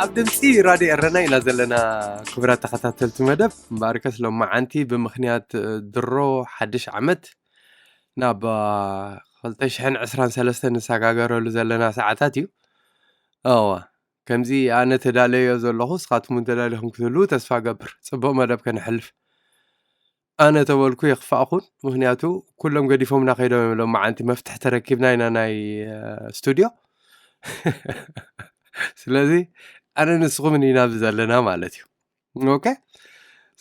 ኣብ ድምፂ ራድዮ ኤረና ኢና ዘለና። ክቡራት ተኸታተልቲ መደብ፣ እምበኣርከስ ሎማዓንቲ ብምኽንያት ድሮ ሓድሽ ዓመት ናብ ክልተ ሽሕን ዕስራን ሰለስተን ንሰጋገረሉ ዘለና ሰዓታት እዩ። እዋ ከምዚ ኣነ ተዳለዮ ዘለኹ፣ እስኻትኩም እውን ተዳሊኹም ክትህልዉ ተስፋ ገብር። ፅቡቕ መደብ ከነሕልፍ። ኣነ ተበልኩ የኽፋእኹን፣ ምኽንያቱ ኩሎም ገዲፎምና ከይዶም እዮም። ሎማዓንቲ መፍትሒ ተረኪብና ኢና ናይ ስቱድዮ። ስለዚ ኣነ ንስኹምን ኢና ኣብዚ ዘለና ማለት እዩ። ኦኬ፣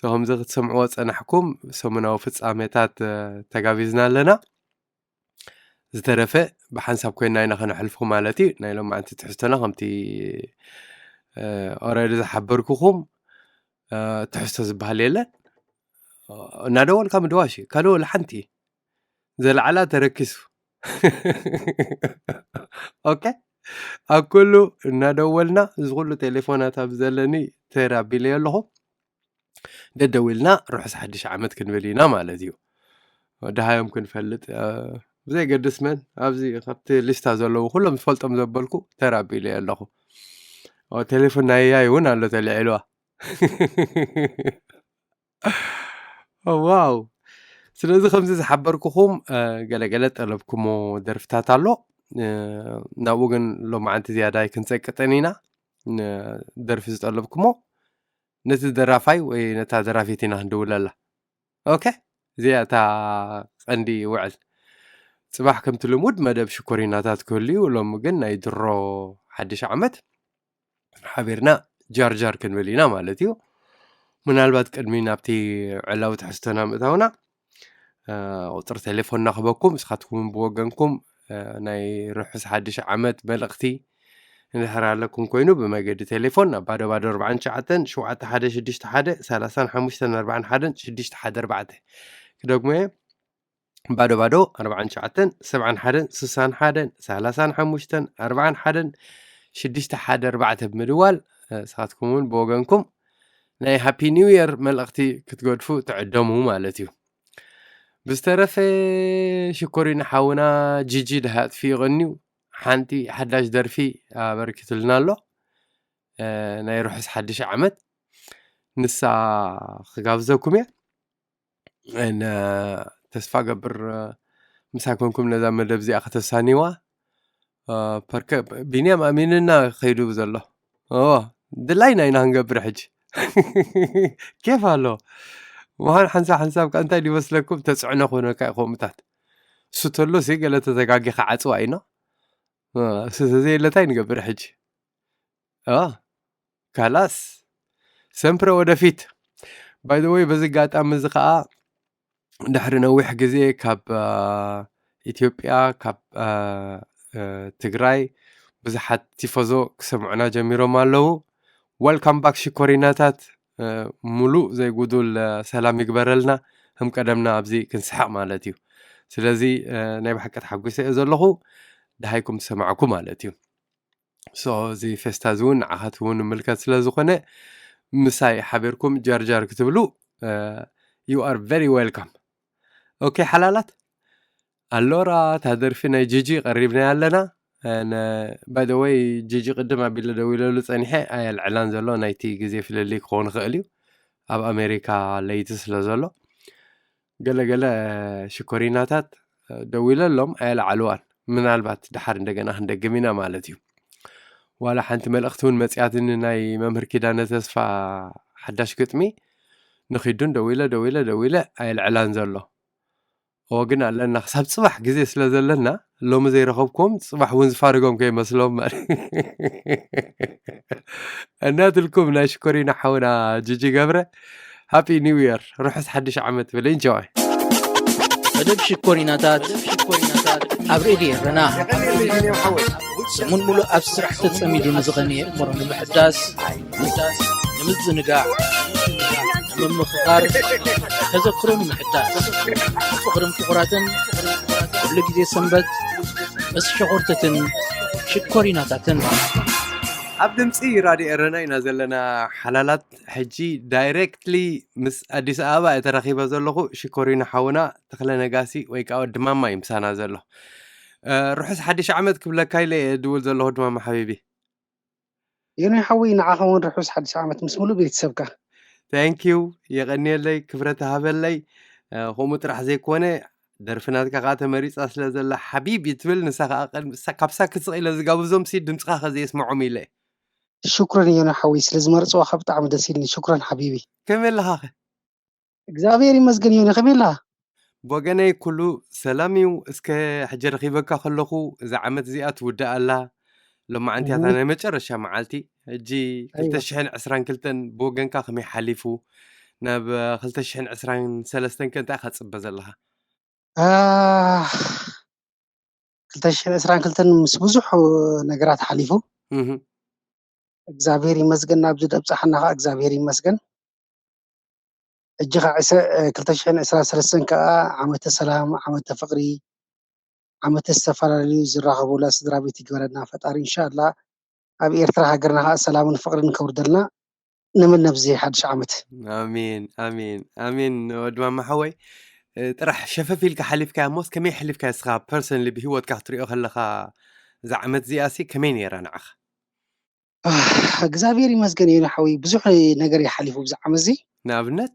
ከምዚ ክትሰምዕዎ ፀናሕኩም፣ ሰሙናዊ ፍፃሜታት ተጋቢዝና ኣለና። ዝተረፈ ብሓንሳብ ኮይና ኢና ከነሕልፎ ማለት እዩ። ናይ ሎማዓንቲ ትሕዝቶና ከምቲ ኦረዲ ዝሓበርኩኹም ትሕዝቶ ዝበሃል የለን። እናደወልካ ምድዋሽ እዩ። ካልእ ወላ ሓንቲ ዘለዓላ ተረኪሱ። ኦኬ፣ ኣብ ኩሉ እናደወልና፣ እዚ ኩሉ ቴሌፎናት ኣብ ዘለኒ ተራቢለዮ ኣለኹ። ደደዊልና ርሑስ ሓድሽ ዓመት ክንብል ኢና ማለት እዩ። ደሃዮም ክንፈልጥ ብዘይገድስ መን ኣብዚ ካብቲ ሊስታ ዘለዉ ኩሎም ዝፈልጦም ዘበልኩ ተራቢለዮ ኣለኹ። ቴሌፎን ናይ ያይ እውን ኣሎ ተልዒልዋ። ዋው። ስለዚ ከምዚ ዝሓበርኩኹም ገለገለ ጠለብኩሞ ደርፍታት ኣሎ። ናብኡ ግን ሎማዓንቲ ዝያዳ ኣይክንፀቅጥን ኢና። ደርፊ ዝጠለብኩሞ ነቲ ደራፋይ ወይ ነታ ደራፊት ኢና ክንድውለላ። ኦኬ፣ እዚኣ እታ ቀንዲ ውዕል። ፅባሕ ከምቲ ልሙድ መደብ ሽኮሪናታት ክህልዩ፣ ሎሚ ግን ናይ ድሮ ሓድሽ ዓመት ሓቢርና ጃርጃር ክንብል ኢና ማለት እዩ። ምናልባት ቅድሚ ናብቲ ዕላዊ ትሕዝቶና ምእታውና ቁፅሪ ቴሌፎንና ክበኩም፣ ንስኻትኩም ብወገንኩም ናይ ርሑስ ሓድሽ ዓመት መልእኽቲ እንድሕር ኣለኩም ኮይኑ ብመገዲ ቴሌፎን ናብ ባዶ ባዶ ኣርባዕተ ትሽዓተ ሸውዓተ ሓደ ሽዱሽተ ሓደ ሰላሳን ሓሙሽተን ኣርባዕን ሓደን ሽዱሽተ ሓደ ኣርባዕተ ክደግሞ እየ። ባዶ ባዶ ኣርባዕተ ትሽዓተ ሰብዓን ሓደን ስሳን ሓደን ሰላሳን ሓሙሽተን ኣርባዕን ሓደን ሽዱሽተ ሓደ ኣርባዕተ ብምድዋል ንስኻትኩም እውን ብወገንኩም ናይ ሃፒ ኒው የር መልእኽቲ ክትገድፉ ትዕደሙ ማለት እዩ። ብዝተረፈ ሽኮሪና ሓውና ጂጂ ድሃጥፊ ይቐንዩ ሓንቲ ሓዳሽ ደርፊ ኣበርኪትልና ኣሎ። ናይ ርሑስ ሓድሽ ዓመት ንሳ ክጋብዘኩም እየ። ተስፋ ገብር ምሳይ ኮንኩም ነዛ መደብ እዚኣ ከተሳኒዋ። ቢንያም ኣሚንና ከይዱ ዘሎ ድላይና ኢና ክንገብር ሕጂ። ኬፍ ኣሎ ምዃን ሓንሳብ ሓንሳብ ከ እንታይ ይመስለኩም? ተፅዕኖ ክኾነካ እዩ ከምኡታት። እሱ ተሎ ሲ ገለ ተዘጋጊኻ ዓፅዋ ኢና። እሱ ተዘየለታይ ንገብር ሕጂ። ካላስ ሰምፕረ ወደፊት። ባይ ዘ ወይ በዚ ኣጋጣሚ እዚ ከዓ ድሕሪ ነዊሕ ግዜ ካብ ኢትዮጵያ ካብ ትግራይ ብዙሓት ቲፎዞ ክሰምዑና ጀሚሮም ኣለዉ። ወልካም ባክ ሽኮሪናታት። ሙሉእ ዘይጉዱል ሰላም ይግበረልና። ከም ቀደምና ኣብዚ ክንስሓቕ ማለት እዩ። ስለዚ ናይ ብሓቂ ተሓጒሰ እየ ዘለኹ። ደሃይኩም ዝሰማዕኩ ማለት እዩ። ሶ እዚ ፌስታ እዚ እውን ንዓኻት እውን ንምልከት ስለ ዝኾነ ምሳይ ሓቢርኩም ጃርጃር ክትብሉ you are very welcome። ኦኬ ሓላላት። ኣሎራ እታ ደርፊ ናይ ጂጂ ቀሪብናያ ኣለና። ባይ ዘ ወይ ጂጂ ቅድም ኣቢለ ደዊለሉ ፀኒሐ ኣየልዕላን ዘሎ ናይቲ ግዜ ፍልልይ ክኸውን ይኽእል እዩ ኣብ ኣሜሪካ ለይቲ ስለ ዘሎ። ገለገለ ሽኮሪናታት ደዊለሎም ኣየልዓልዋን። ምናልባት ድሓር እንደገና ክንደግም ኢና ማለት እዩ። ዋላ ሓንቲ መልእኽቲ እውን መፅያትኒ ናይ መምህር ኪዳነ ተስፋ ሓዳሽ ግጥሚ ንኺዱን ደዊለ ደዊለ ደዊለ ኣየልዕላን ዘሎ። እወ ግን ኣለና ክሳብ ፅባሕ ግዜ ስለ ዘለና ሎሚ ዘይረኸብኩም ፅባሕ እውን ዝፋርጎም ከይመስሎም እናትልኩም ናይ ሽኮሪና ሓውና ጂጂ ገብረ ሃፒ ኒው የር ርሑስ ሓድሽ ዓመት ብል ኢንጆይ። መደብ ሽኮሪናታት ኣብ ሬድዮ ኤረና ሰሙን ሙሉእ ኣብ ስራሕ ተጸሚዱ ንዝቐነየ እምሮ ንምሕዳስ ንምዝንጋዕ ንምምኽኻር ተዘክሮ ንምሕዳስ ፍቕርን ፍቑራትን ኩሉ ግዜ ሰንበት ምስ ሸኾርተትን ሽኮሪናታትን ኣብ ድምፂ ራድዮ ኤረና ኢና ዘለና ሓላላት። ሕጂ ዳይሬክትሊ ምስ ኣዲስ ኣበባ እየ ተራኺበ ዘለኹ። ሽኮሪና ሓውና ተኽለ ነጋሲ ወይ ከዓ ወዲ ማማ እዩ ምሳና ዘሎ። ርሑስ ሓድሽ ዓመት ክብለካ ኢለ እየ ድውል ዘለኹ ወዲ ማማ ሓቢቢ። የናይ ሓወይ፣ ንዓኻ እውን ርሑስ ሓድሽ ዓመት ምስ ሙሉእ ቤተሰብካ። Thank you፣ የቐንየለይ፣ ክብረት ሃበለይ። እ፣ ከምኡ ጥራሕ ዘይኮነ፣ ደርፊ ናትካ ከዓ ተመሪጻ ስለ ዘላ ሓቢቢ ትብል፣ ንሳ ከዓ ቅድሚ፣ ሳ-፣ ካብ ሳክት ስቕ ኢለ ዝጋብዞም ሲ ድምፅኻ ከዘየስምዖም ኢለ። ሽኩረን የናይ ሓወይ፣ ስለ ዝመርፅዋኻ ብጣዕሚ ደስ ኢልኒ። ሽኩረን ሓቢቢ። ከመይ ኣለኻ ኸ? እግዚኣብሔር ይመስገን። ዮኒ፣ ከመይ ኣላ? ብወገነይ ኩሉ ሰላም እዩ። እስከ ሕጂ ረኺበካ ከለኹ፣ እዛ ዓመት እዚኣ ትውዳእ ኣላ። ሎማዓንቲ እያ እታ እህ፣ ናይ መጨረሻ መዓልቲ። ሕጂ ኣይዋ። ክልተ ሽሕን ዕስራን ክልተን ብወገንካ ከመይ ሓሊፉ? ናብ ክልተ ሽሕን ዕስራን ሰለስተን ከ እንታይ ኢኻ ትጽበ ዘለኻ? ኣህ፣ ክልተ ሽሕን ዕስራን ክልተን ምስ ብዙሕ ነገራት ሓሊፉ። እህ። እግዚኣብሔር ይመስገን፣ ናብዚ ደብጻሓና ኸዓ እግዚኣብሔር ይመስገን። ሕጂ ኸዓ ዕሰ-፣ እ፣ ክልተ ሽሕን ዕስራን ሰለስተን ከኣ ዓመተ ሰላም፣ ዓመተ ፍቕሪ፣ ዓመተ ዝተፈላለዩ ዝራኸቡላ ስድራ ቤት ይግበረና ፈጣሪ። እንሻላ ኣብ ኤርትራ ሃገርና ኸዓ ሰላምን ፍቕርን ከውርደልና። ንምነ ብዚ ሓድሽ ዓመት። ኣሜን፣ ኣሜን፣ ኣሜን። ወዲ ማማ ሓወይ፣ እ፣ ጥራሕ ሸፈፍ ኢልካ ሓሊፍካያ እሞስ ከመይ ሓሊፍካያ ንስኻ ፐርሰንሊ ብህይወትካ ክትሪኦ ከለኻ እዛ ዓመት እዚኣሲ ከመይ ነይራ ንዓኻ? ኣህ፣ እግዚኣብሔር ይመስገን እዩ ሓወይ፣ ብዙሕ ነገር እዩ ሓሊፉ ብዚ ዓመት እዚ። ንኣብነት?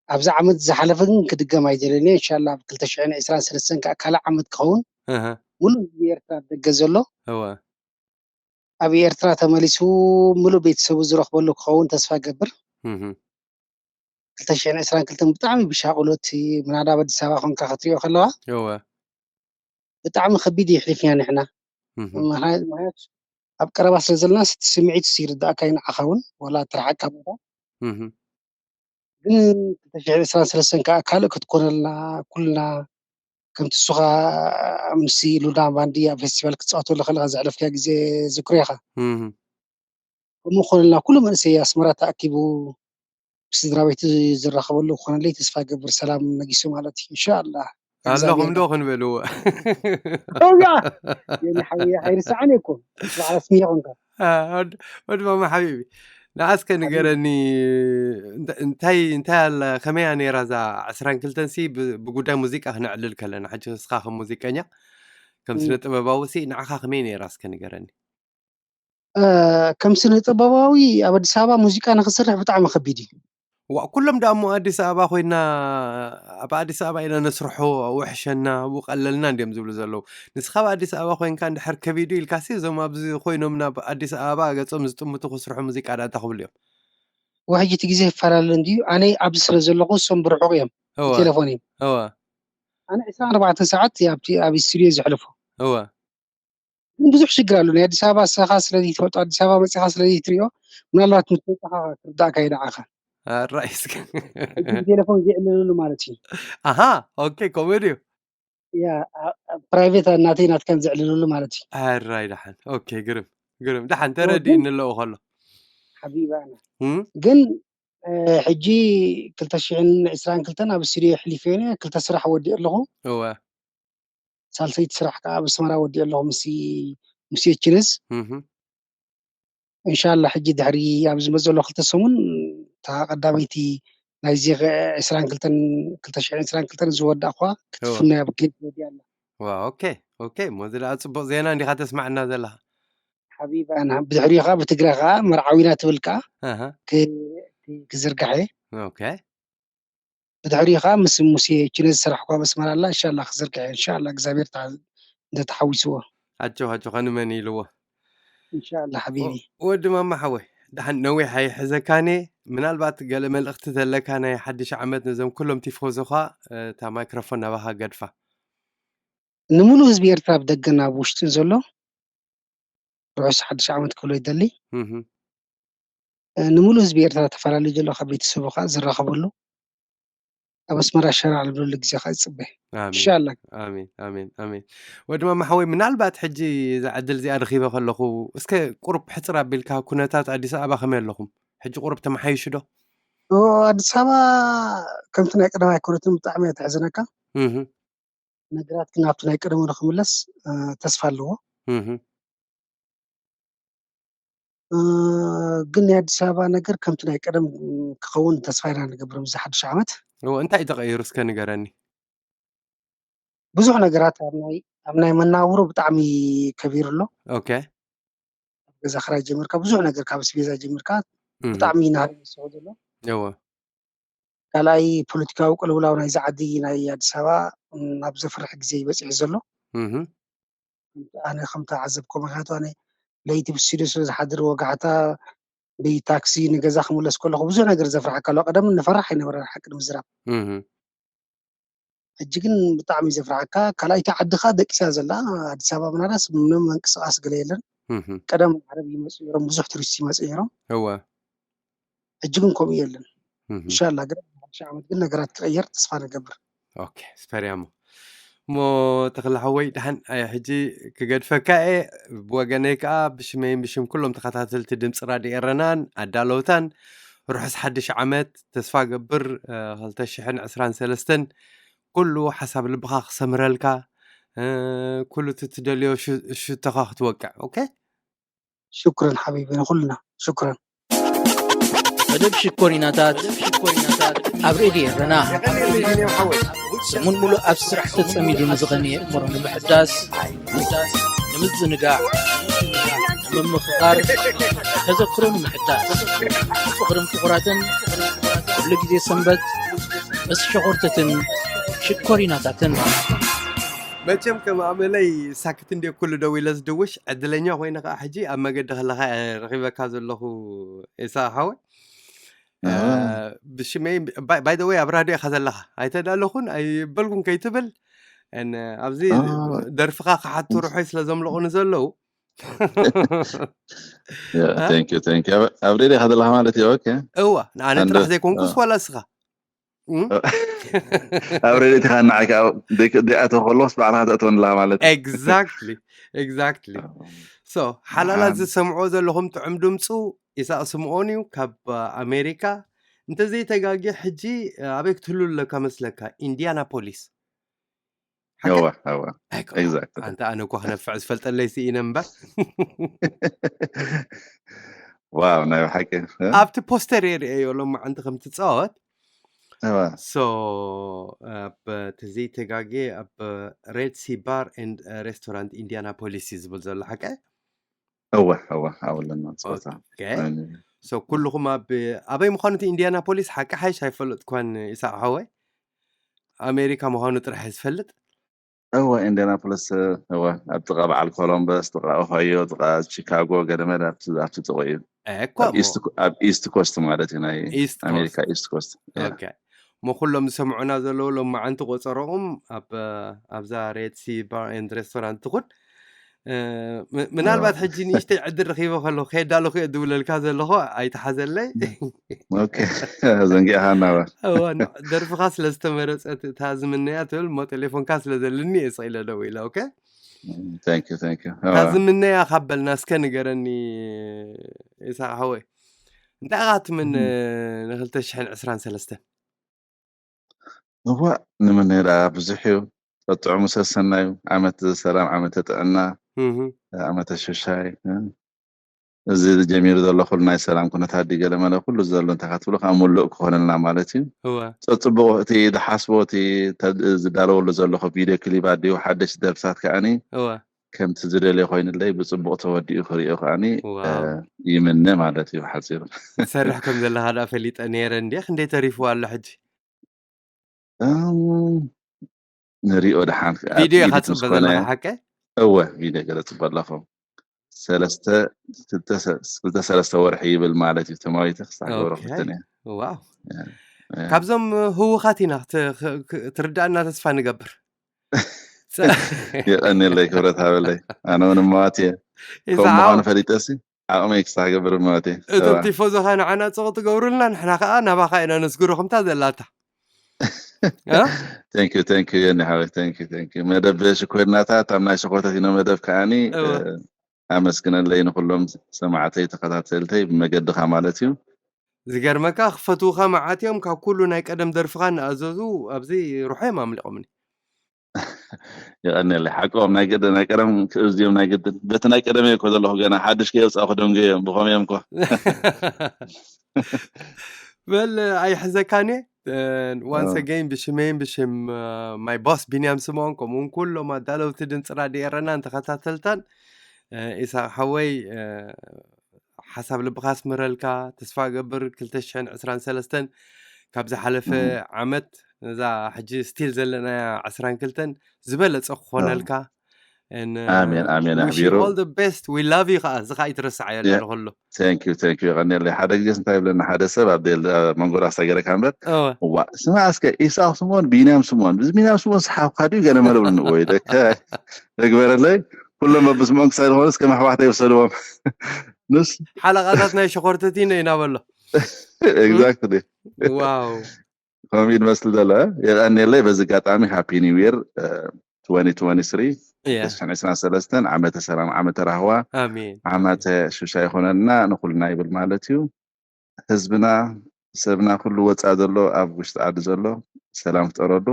ኣብዚ ዓመት ዝሓለፈ ግን ክድገም ኣይደለንዮ። እንሻላ ኣብ ክልተ ሽሕን ዕስራን ሰለስተን ከኣ ካልእ ዓመት ክኸውን እህ። ሙሉእ ህዝቢ ኤርትራ ኣብ ደገ ዘሎ እወ። ኣብ ኤርትራ ተመሊሱ ምሉእ ቤተሰቡ ዝረኽበሉ ክኸውን ተስፋ ገብር። እህ። ክልተ ሽሕን ዕስራን ክልተን ብጣዕሚ ብሻቕሎት ምናዳ ኣብ ኣዲስ ኣበባ ኮንካ ክትሪኦ ከለኻ እወ። ብጣዕሚ ከቢድ እዩ የሕሊፍና ንሕና። እህ። ምኽንያት፣ ምኽንያት ኣብ ቀረባ ስለ ዘለና እቲ ስምዒት ይርዳእካ እዩ ንዓኻ እውን፣ ዋላ ትርሓቅ ካብ ቦታ። እህ። ግን ክልተ ሽሕን ዕስራን ሰለስተን ከኣ ካልእ ክትኮነልና ኩልና ከምቲ ንስኻ ምስ ሉና ባንዲ ኣብ ፌስቲቫል ክትጻወተሉ ከለኻ ዘሕለፍካዮ ግዜ ዝክሮ ኢኻ። እህ። ከምኡ ክኾነልና ኩሉ መንእሰይ ኣስመራ ተኣኪቡ ብስድራ ቤቱ ዝራኸበሉ ክኾነለይ ተስፋ ይገብር። ሰላም ነጊሱ ማለት እዩ። ኢንሻኣላህ። ኣለኹም ዶ ክንበልዎ? ያ የኔ ሓውያ ኣይርሳዕን እኮ። በዓል ኣስሚያ ኾንካ። አ፣ ወድ-፣ ወድ ማማ ሓቢቢ። ንዓስከ ሓቢቢ። ንገረኒ፣ እንተ-፣ እንታይ፣ እንታይ ኣላ፣ ከመይ እያ ነይራ እዛ ዕስራን ክልተን ሲ ብ-፣ ብጉዳይ ሙዚቃ ክነዕልል ከለና፣ ሕጂ ንስኻ ከም ሙዚቀኛ፣ ከም እም። ስነ ጥበባዊ ሲ ንዓኻ ከመይ ነይራ እስከ ንገረኒ? እ፣ ከም ስነ ጥበባዊ ኣብ ኣዲስ ኣበባ ሙዚቃ ንኽሰርሕ ብጣዕሚ ከቢድ እዩ። ዋእ፣ ኩሎም ደኣ እሞ ኣዲስ ኣበባ ኮይና፣ ኣብ ኣዲስ ኣበባ ኢና ነስርሖ፣ ውሕሸና፣ ኣብኡ ቀለልና እንድዮም ዝብሉ ዘለዉ። ንስኻ ኣብ ኣዲስ ኣበባ ኮይንካ እንድሕር ከቢዱ ኢልካሲ፣ እዞም ኣብዚ ኮይኖም ናብ ኣዲስ ኣበባ ገጾም ዝጥምቱ ክስርሑ ሙዚቃ ደኣ እንታይ ክብሉ እዮም? ውሕጅ እቲ ግዜ ይፈላለ እንድዩ። ኣነ ኣብዚ ስለ ዘለኹ፣ እሶም ብርሑቕ እዮም፣ እወ። ብቴሌፎን እዮም። እወ። ኣነ ዕስራን ኣርባዕተን ሰዓት ኣብቲ፣ ኣብ ስቱድዮ ዘሕልፎ። እወ። ግን ብዙሕ ሽግር ኣሎ። ናይ ኣዲስ ኣበባ ንስኻ ስለ ዘይትፈልጦ፣ ኣዲስ ኣበባ መጺኻ ስለ ዘይትሪኦ፣ ምናልባት ምስ መጻኻ ክርዳእካ እዩ ንዓኻ። ኣራይ እስከ። እቲ ብቴሌፎን ዘይዕለለሉ ማለት እዩ። ኣሃ፣ ኦኬ፣ ከምኡ ድዩ? ያ፣ ኣ-፣ ኣ-፣ ፕራይቬት ናተይ ናትካን ዘዕልለሉ ማለት እዩ። ኣራይ ደሓን። ኦኬ፣ ግርም፣ ግርም። ደሓን ኦ፣ ተረዲእኒ ግን ኣለዎ ከሎ። ሓቢቢ ኣነ። እም? ግን፣ እ፣ ሕጂ ክልተ ሽሕን ዕስራን ክልተን ኣብ ስቱድዮ የሕሊፈዮ ነይረ፣ ክልተ ስራሕ ወዲኤ ኣለኹ። እወ። ሳልሰይቲ ስራሕ ከኣ ኣብ ኣስመራ ወዲኤ ኣለኹ ምስ፣ ምስ ኤችነስ። እህ። እንሻላ ሕጂ ድሕሪ ኣብ ዝመጽእ ዘሎ ክልተ ሰሙን እታ ቀዳመይቲ ናይዚ ዕስራን ክልተን፣ ክልተ ሽሕን ዕስራን ክልተን ዝወዳእኳ እወ። ክትፍኖ እያ ብክሊፕ ወዲኣ ኣላ። ዋ፣ ኦኬ፣ ኦኬ። እሞ እዚ ደኣ ጽቡቕ ዜና እንዲኻ ተስማዕና ዘለኻ። ሓቢቢ ኣና። ብድሕሪኡ ከኣ ብትግረ ከኣ መርዓዊና ትብል ከኣ ኣሃ። ክ-፣ ክ-፣ ክዝርጋሕ እየ። ኦኬ። ብድሕሪኡ ከኣ ምስ ሙሴ ችነ ዝሰራሕኳ መስመር ኣላ። እንሻላ ክዝርጋሕ እየ። እንሻላ እግዚኣብሔር ተዓ-፣ እንተተሓዊስዎ። ኣጆኻ፣ ኣጆኻ፣ ንመን ኢልዎ? እንሻላ ሓቢቢ። ወ-፣ ወዲ ማማ ሓወይ፣ ደሓን ነዊሕ ኣይሕዘካን እየ። ምናልባት ገለ መልእኽቲ ዘለካ ናይ ሓድሽ ዓመት ነዞም ኩሎም ቲፎዞኻ፣ እ፣ እታ ማይክሮፎን ናባኻ ገድፋ። ንምሉእ ህዝቢ ኤርትራ ኣብ ደገን ኣብ ውሽጥን ዘሎ ርሑስ ሓድሽ ዓመት ክብሎ ይደሊ። እህ። እ፣ ንምሉእ ህዝቢ ኤርትራ ተፈላለዩ ዘሎ ካብ ቤተሰቡ ከኣ ዝራኸበሉ ኣብ ኣስመራ ሸራዕ ልብለሉ ግዜ ከኣ ይጽበ። ኣሜን። ኢንሻኣላህ። ኣሜን፣ ኣሜን፣ ኣሜን። ወዲ ማማ ሓወይ፣ ምናልባት ሕጂ እዛ ዕድል እዚኣ ረኺበ ከለኹ፣ እስከ ቁሩብ ሕጽር ኣቢልካ ኩነታት ኣዲስ ኣበባ ከመይ ኣለኹም? ሕጂ ቁሩብ ተመሓይሹ ዶ? ኦ፣ ኣዲስ ኣበባ ከምቲ ናይ ቀደም ኣይኮነትን፣ ብጣዕሚ እያ ተሕዝነካ። እህ። ነገራት ግን ናብቲ ናይ ቀደሙ ንኽምለስ፣ እ፣ ተስፋ ኣለዎ። እህ። እ፣ ግን ናይ ኣዲስ ኣበባ ነገር ከምቲ ናይ ቀደም ክኸውን ተስፋ ኢና ንገብር። ኣብዚ ሓድሽ ዓመት እወ፣ እንታይ እዩ ተቐይሩ እስከ ንገረኒ? ብዙሕ ነገራት ኣብ ናይ፣ ኣብ ናይ መነባብሮ ብጣዕሚ ከቢሩ ኣሎ። ኦኬ። ገዛ ክራይ ጀሚርካ፣ ብዙሕ ነገር ካብ ኣስቤዛ ጀሚርካ፣ እህ፣ ብጣዕሚ ናህሪ ይወስኾ ዘሎ። እወ። ካልኣይ፣ ፖለቲካዊ ቅልውላው ናይዚ ዓዲ፣ ናይ ኣዲስ ኣበባ፣ ም፣ ናብ ዘፍርሕ ግዜ ይበፅሕ ዘሎ። እህ፣ ኣነ ከም ተዓዘብኮ፣ ምክንያቱ ኣነ ለይቲ ብስቱድዮ ስለ ዝሓድር፣ ወጋሕታ ብታክሲ ንገዛ ክምለስ ከለኹ ብዙሕ ነገር ዘፍርሓካ ኣሎ። ቀደም ንፈራሕ ኣይነበረን፣ ሓቂ ንምዝራብ። እህ፣ ሕጂ ግን ብጣዕሚ ዘፍርሓካ። ካልኣይቲ፣ ዓድኻ ደቂሳ ዘላ፣ ኣዲስ ኣበባ ምናልባት ምንም ምንቅስቃስ ገለ የለን። እህ፣ ቀደም ዓረብ ይመፁ ነይሮም፣ ብዙሕ ቱሪስት ይመፁ ነይሮም። እወ። ሕጂ ግን ከምኡ የለን። እህ። እንሻላ ግን ሓድሽ ዓመት ግን ነገራት ክቐየር ተስፋ ንገብር። ኦኬ፣ ስፐርያሞ። እሞ ተኽለ ሓወይ፣ ደሓን፣ ኣየ፣ ሕጂ ክገድፈካ እየ። ብወገነይ ከኣ ብሽመይን ብሽም ኩሎም ተኸታተልቲ ድምፂ ራድዮ ኤረናን ኣዳለውታን ርሑስ ሓድሽ ዓመት፣ ተስፋ ገብር፣ እ፣ ክልተ ሽሕን ዕስራን ሰለስተን ኩሉ ሓሳብ ልብኻ ክሰምረልካ፣ እ፣ ኩሉ እቲ ትደልዮ ሽ-፣ ሽቶኻ ክትወቅዕ። ኦኬ? ሽኩረን ሓቢቢ፣ ንኹልና ሽኩረን። መደብ ሽኮሪናታት ኣብ ሬድዮ ኤረና ሰሙን ሙሉእ ኣብ ስራሕ ተጸሚዱ ንዝቐነየ እምሮ ንምሕዳስ፣ ንምዝንጋዕ፣ ንምምኽኻር፣ ተዘክሮ ንምሕዳስ፣ ፍቕርን ፍቑራትን ኩሉ ግዜ ሰንበት ምስ ሸኾርተትን ሽኮሪናታትን። መቸም ከም ኣመለይ ሳክት እንደ ኩሉ ደው ኢለ ዝድውሽ ዕድለኛ ኮይነ ከዓ ሕጂ ኣብ መገዲ ከለኻ እየ ረኺበካ ዘለኹ። ኢሳቅ ሓወይ፣ እ፣ እ። ብሽመይ ባይ ዘ ወይ ኣብ ራድዮ ኢኻ ዘለኻ ኣይተዳለኹን ኣይበልኩን ከይትብል፣ ን ኣብዚ እ። ደርፍኻ ክሓቱ ርሑይ ስለ ዘምልቑኒ ዘለዉ። Yeah, እ? thank you, thank you. ኣብ ኣብ ሬድዮ ኢኻ ዘለኻ ማለት እዩ። ኦኬ። እዋ፣ ንኣነ And, ጥራሕ ዘይኮንኩስ እ። ዋላ እስኻ። እም? ኣብ ሬድዮ ኢኻ ንዓይ ከዓ ደይ-፣ ደይኣተው ከለኹስ ባዕልኻ ተእተወኒ ኣለኻ ማለት እዩ። Exactly, exactly። So ሓላላት ኣም። ዝሰምዖ ዘለኹም ጥዑም ድምፁ ኢሳቅ ስምኦን እዩ ካብ ኣሜሪካ። እንተዘይተጋጊ ሕጂ ኣበይ ክትህሉ ኣለካ መስለካ? ኢንዲያናፖሊስ። ሓቂ? እወ፣ እወ። ኣይኮ-፣ Exactly. ኣንተ ኣነ እኮ ክነፍዕ ዝፈልጠለይ ስኢነ እምበር። ዋው፣ ናይ ብሓቂ፣ እ? ኣብቲ ፖስተር የርእዮ ሎማዓንቲ ከም ትፃወት። እወ። So ኣብ ተዘይተጋጌ ኣብ ሬድ ሲ ባር ኤንድ ሬስቶራንት ኢንዲያናፖሊስ እዩ ዝብል ዘሎ ሓቂ? እወ፣ እወ፣ ኣብለና ፆታ። ኦኬ። So ኩልኹም ኣብ ኣበይ ምዃኑ እቲ ኢንዲያናፖሊስ ሓቂ ሓይሽ ኣይፈለጥኳን ኢሳቅ ሓወይ። ኣሜሪካ ምዃኑ ጥራሕ እየ ዝፈልጥ። እወ፣ ኢንዲያናፖሊስ፣ እወ፣ ኣብ ጥቓ በዓል ኮሎምበስ፣ ጥቓ ኦሃዮ፣ ጥቓ ቺካጎ፣ ገለመለ ኣብቲ፣ ኣብቲ ጥቑ እዩ። እኮ ኣብ እሞ ኢስት ኮ-፣ ኣብ ኢስት ኮስት ማለት እዩ፣ ናይ ኢስት ኮስት። ኣሜሪካ ኢስት ኮስት። Yeah. ኦኬ። እሞ ኩሎም ዝሰምዑና ዘለዉ ሎማዓንቲ ቆፀሮኦም ኣብ፣ ኣብዛ ሬድ ሲ ባር ኤንድ ሬስቶራንት ትኹን። እ፣ ም-፣ ምናልባት እወ። ሕጂ ንእሽተይ ዕድል ረኺበ ከለኹ ከየዳለኹ እየ ድውለልካ ዘለኹ፣ ኣይትሓዘለይ። ኦኬ። ዘንጊዕኻ እናበል። እወ፣ ን-፣ ደርፍኻ ስለ ዝተመረፀት እታ ዝምነያ ትብል እሞ ቴሌፎንካ ስለ ዘለኒ እየ ስቕ ኢለ ደው ኢለ። ኦኬ? Thank you, thank you. እታ እወ። ዝምነያ ካብ በልና እስከ ንገረኒ ኢሳቅ ሓወይ። እንታይ ኢኻ ትምነ እም። ንክልተ ሽሕን ዕስራን ሰለስተን? እዋእ፣ ንምነ ደኣ ብዙሕ እዩ። ጥዑም ሰሰናዩ፣ ዓመት ሰላም፣ ዓመተ ጥዕና፣ እህ። ዓመተ ሽሻይ፣ እ፣ እዚ ጀሚሩ ዘሎ ኩሉ ናይ ሰላም ኩነታት ድዩ ገለ መለ ኩሉ ዘሎ እንታይ ክትብሎ ከዓ ምሉእ ክኾነልና ማለት እዩ። እወ። ጸጽቡቑ እቲ ዝሓስቦ እቲ ተ-፣ ዝዳለወሉ ዘለኹ ቪድዮ ክሊባት ድዩ ሓደሽቲ ደርፍታት ከዓኒ እወ። ከምቲ ዝደልዮ ኮይኑለይ ብጽቡቕ ተወዲኡ ክሪኦ ከዓኒ፣ እ፣ ዋው። ይምነ ማለት እዩ ብሓጺሩ። ትሰርሕ ከም ዘለኻ ደኣ ፈሊጠ ነይረ እንድየ። ክንደይ ተሪፍዋ ኣሎ ሕጂ? እም፣ ንሪኦ ደሓን። ኣብ ቪድዮ ኢኻ ኢዲት ትጽበ ምስ ኮነ፣ ዘለኻ ሓቀ? እወ፣ ቪድዮ ገለ ጽበ ኣለኹ። ሰለስተ፣ ክልተ ሰ-፣ ክልተ ሰለስተ ወርሒ ይብል ማለት እዩ። ተማዊተ ክሳዕ ገብረ ኦኬ። ክልተን እየ። ዋው። እያ፣ እያ። ካብዞም ህዉኻት ኢና ክት-፣ ክ-፣ ክ-፣ ትርዳእና ተስፋ ንገብር። ጸ-፣ የቐንየለይ፣ ክብረት ሃበለይ። ኣነ እውን እማዋት እየ። ከምኡ ይስዓው። ምዃኑ ፈሊጠሲ፣ ዓቕመይ ክሳዕ ክገብር እማዋት እየ። እቶም ሰባ። ቲፎዞኻ ንዓና ጽቕ ትገብሩልና፣ ንሕና ከኣ ናባኻ ኢና ነስግሮ ከምታ ዘላታ። እ? Thank you፣ thank you፣ የኒ ሓወይ፣ thank you፣ thank you። መደብ ሽኮሪናታት፣ ኣብ ናይ ሸኾተት ኢኖ መደብ ከዓኒ፣ እወ። እ፣ ኣመስግነለይ ንኹሎም ሰማዕተይ፣ ተኸታተልተይ፣ ብመገድኻ ማለት እዩ። ዝገርመካ፣ ክፈትዉኻ መዓት እዮም። ካብ ኩሉ ናይ ቀደም ደርፍኻ እናኣዘዙ ኣብዚ ርሖ እዮም ኣምሊቖምኒ። የቐንየለይ። ሓቆም ናይ ግድን፣ ናይ ቀደም ክእዝዮም ናይ ግድን። በቲ ናይ ቀደም እየ እኮ ዘለኹ፣ ገና ሓድሽ ከየውፃእኹ ደንጉየ እዮም፣ ብኸመይ እዮም እኮ። በል፣ ኣይሕዘካን እየ። እ፣ once ኣዎ። Again፣ ብሽመይን ብሽም፣ እ፣ my boss ቢንያም ስምኦን፣ ከምኡ እውን ኩሎም ኣዳለውቲ ድምፂ ራድዮ ኤረናን ተኸታተልታን፣ ኢሳቅ ሓወይ፣ ሓሳብ ልብኻ ኣስምረልካ። ተስፋ እገብር ክልተ ሽሕን ዕስራን ሰለስተን ካብ ዝሓለፈ ዓመት ነዛ ሕጂ ስቲል ዘለናያ ዕስራን ክልተን ዝበለጸ ክኾነልካ። ኣሜን ኣሜን። ኣሕቢሩ ቤስት ዊ ላቭ ዩ ከዓ። እዚ ከዓ ይትረስዓዮ ኣለኹሉ። Thank you thank you። ቀኒለይ ሓደ ግዜ እንታይ ይብለና ሓደ ሰብ ኣብ መንጎ ራስታ ገረካ እምበር፣ ዋ ስማ እስከ ኢሳቅ ስሞን ቢንያም ስሞን ብዚ ቢንያም ስሞን ሰሓብካ ድዩ ገለ መለብሉኒ ወይ ደከ ደግበረለይ። ኩሎም በብስሞም ክሳይ ዝኾኑ እስከ መሕባሕተ ይውሰድዎም። ንስ ሓለቓታት ናይ ሸኾርተቲነ ኢና በሎ። Exactly። ዋው ከምኡ እዩ ዝመስል ዘሎ። የቐንየለይ። በዚ ኣጋጣሚ ሃፒ ኒው ይር። Yeah። ዕስራን ሰለስተን ዓመተ ሰላም ዓመተ ራህዋ ኣሜን። ዓመተ ሹሻ ይኾነልና ንኹልና ይብል ማለት እዩ። ህዝብና ሰብና ኩሉ ወፃ ዘሎ ኣብ ውሽጢ ዓዲ ዘሎ ሰላም ፍጠረሉ።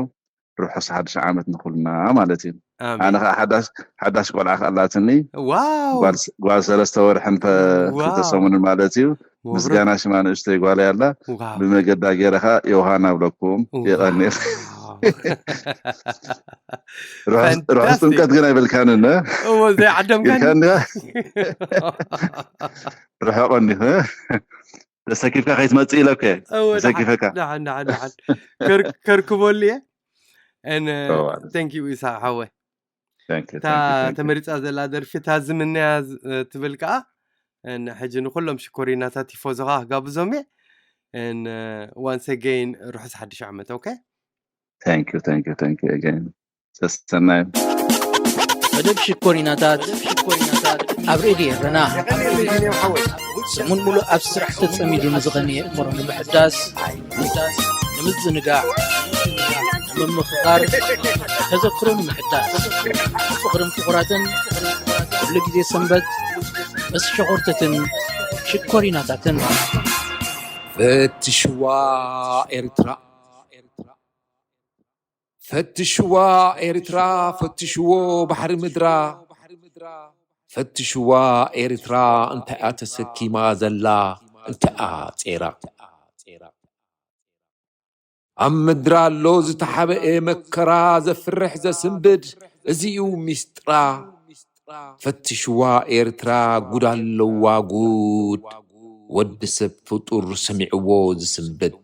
ርሑስ ሓድሽ ዓመት ንኹልና ማለት እዩ። ኣነ ኣሜን። ከዓ ሓዳሽ ሓዳሽ ቆልዓ ከኣላትኒ ዋው ጓል ስ- ጓል ሰለስተ ወርሕን ፈ- ክልተ ዋው ሰሙንን ማለት እዩ። መብሩክ። ምስጋና ሽማ ንእሽተይ ጓል ያላ ዋው ብመገዳ ገይረኻ ዮሃና ብለኩም የቐንየል። ዋው። ርሑስ ርሑስ Fantastic። ጥምቀት ግን ኣይበልካንን እ? እዎ ዘይዓደምካኒ። ኢልካኒ ርሕቕ እንዲኹ ተሰኪፍካ ከይትመፅእ ኢለኩ እየ። እዎ ተሰኪፈካ ደሓን ደሓን ደሓን ከር- ከርክበሉ እየ። And እዎ። Thank you ኢሳቅ ሓወይ። Thank you, እታ thank you, thank you። ተመሪፃ ዘላ ደርፊ እታ ዝምነያ ዝ- ትብል ከዓ ን- ሕጂ ንኩሎም ሽኮሪናታት ቲፎዞኻ ክጋብዞም እየ። And once again ርሑስ ሓድሽ ዓመት። Okay። Thank you, thank you, thank you again. ሰሰናዩ መደብ ሽኮሪናታት ኣብ ሬድዮ ኤረና ሰሙን ሙሉእ ኣብ ስራሕ ተጸሚዱ ንዝቐነየ እምሮ ንምሕዳስ፣ ንምዝንጋዕ፣ ንምምኽኻር፣ ተዘክሮ ንምሕዳስ፣ ፍቕርን ፍቑራትን ኩሉ ግዜ ሰንበት ምስ ሸኾርተትን ሽኮሪናታትን። ፈትሽዋ ኤርትራ፣ ፈትሽዋ ኤርትራ፣ ፈትሽዎ ባሕሪ ምድራ፣ ፈትሽዋ ኤርትራ እንታይ እያ ተሰኪማ ዘላ እንታይ እያ ጼራ። ኣብ ምድራ ኣሎ ዝተሓበኤ መከራ ዘፍርሕ ዘስንብድ እዚ እዩ ሚስጥራ። ፈትሽዋ ኤርትራ ጉድ ኣለዋ ጉድ ወዲ ሰብ ፍጡር ሰሚዕዎ ዝስንብድ።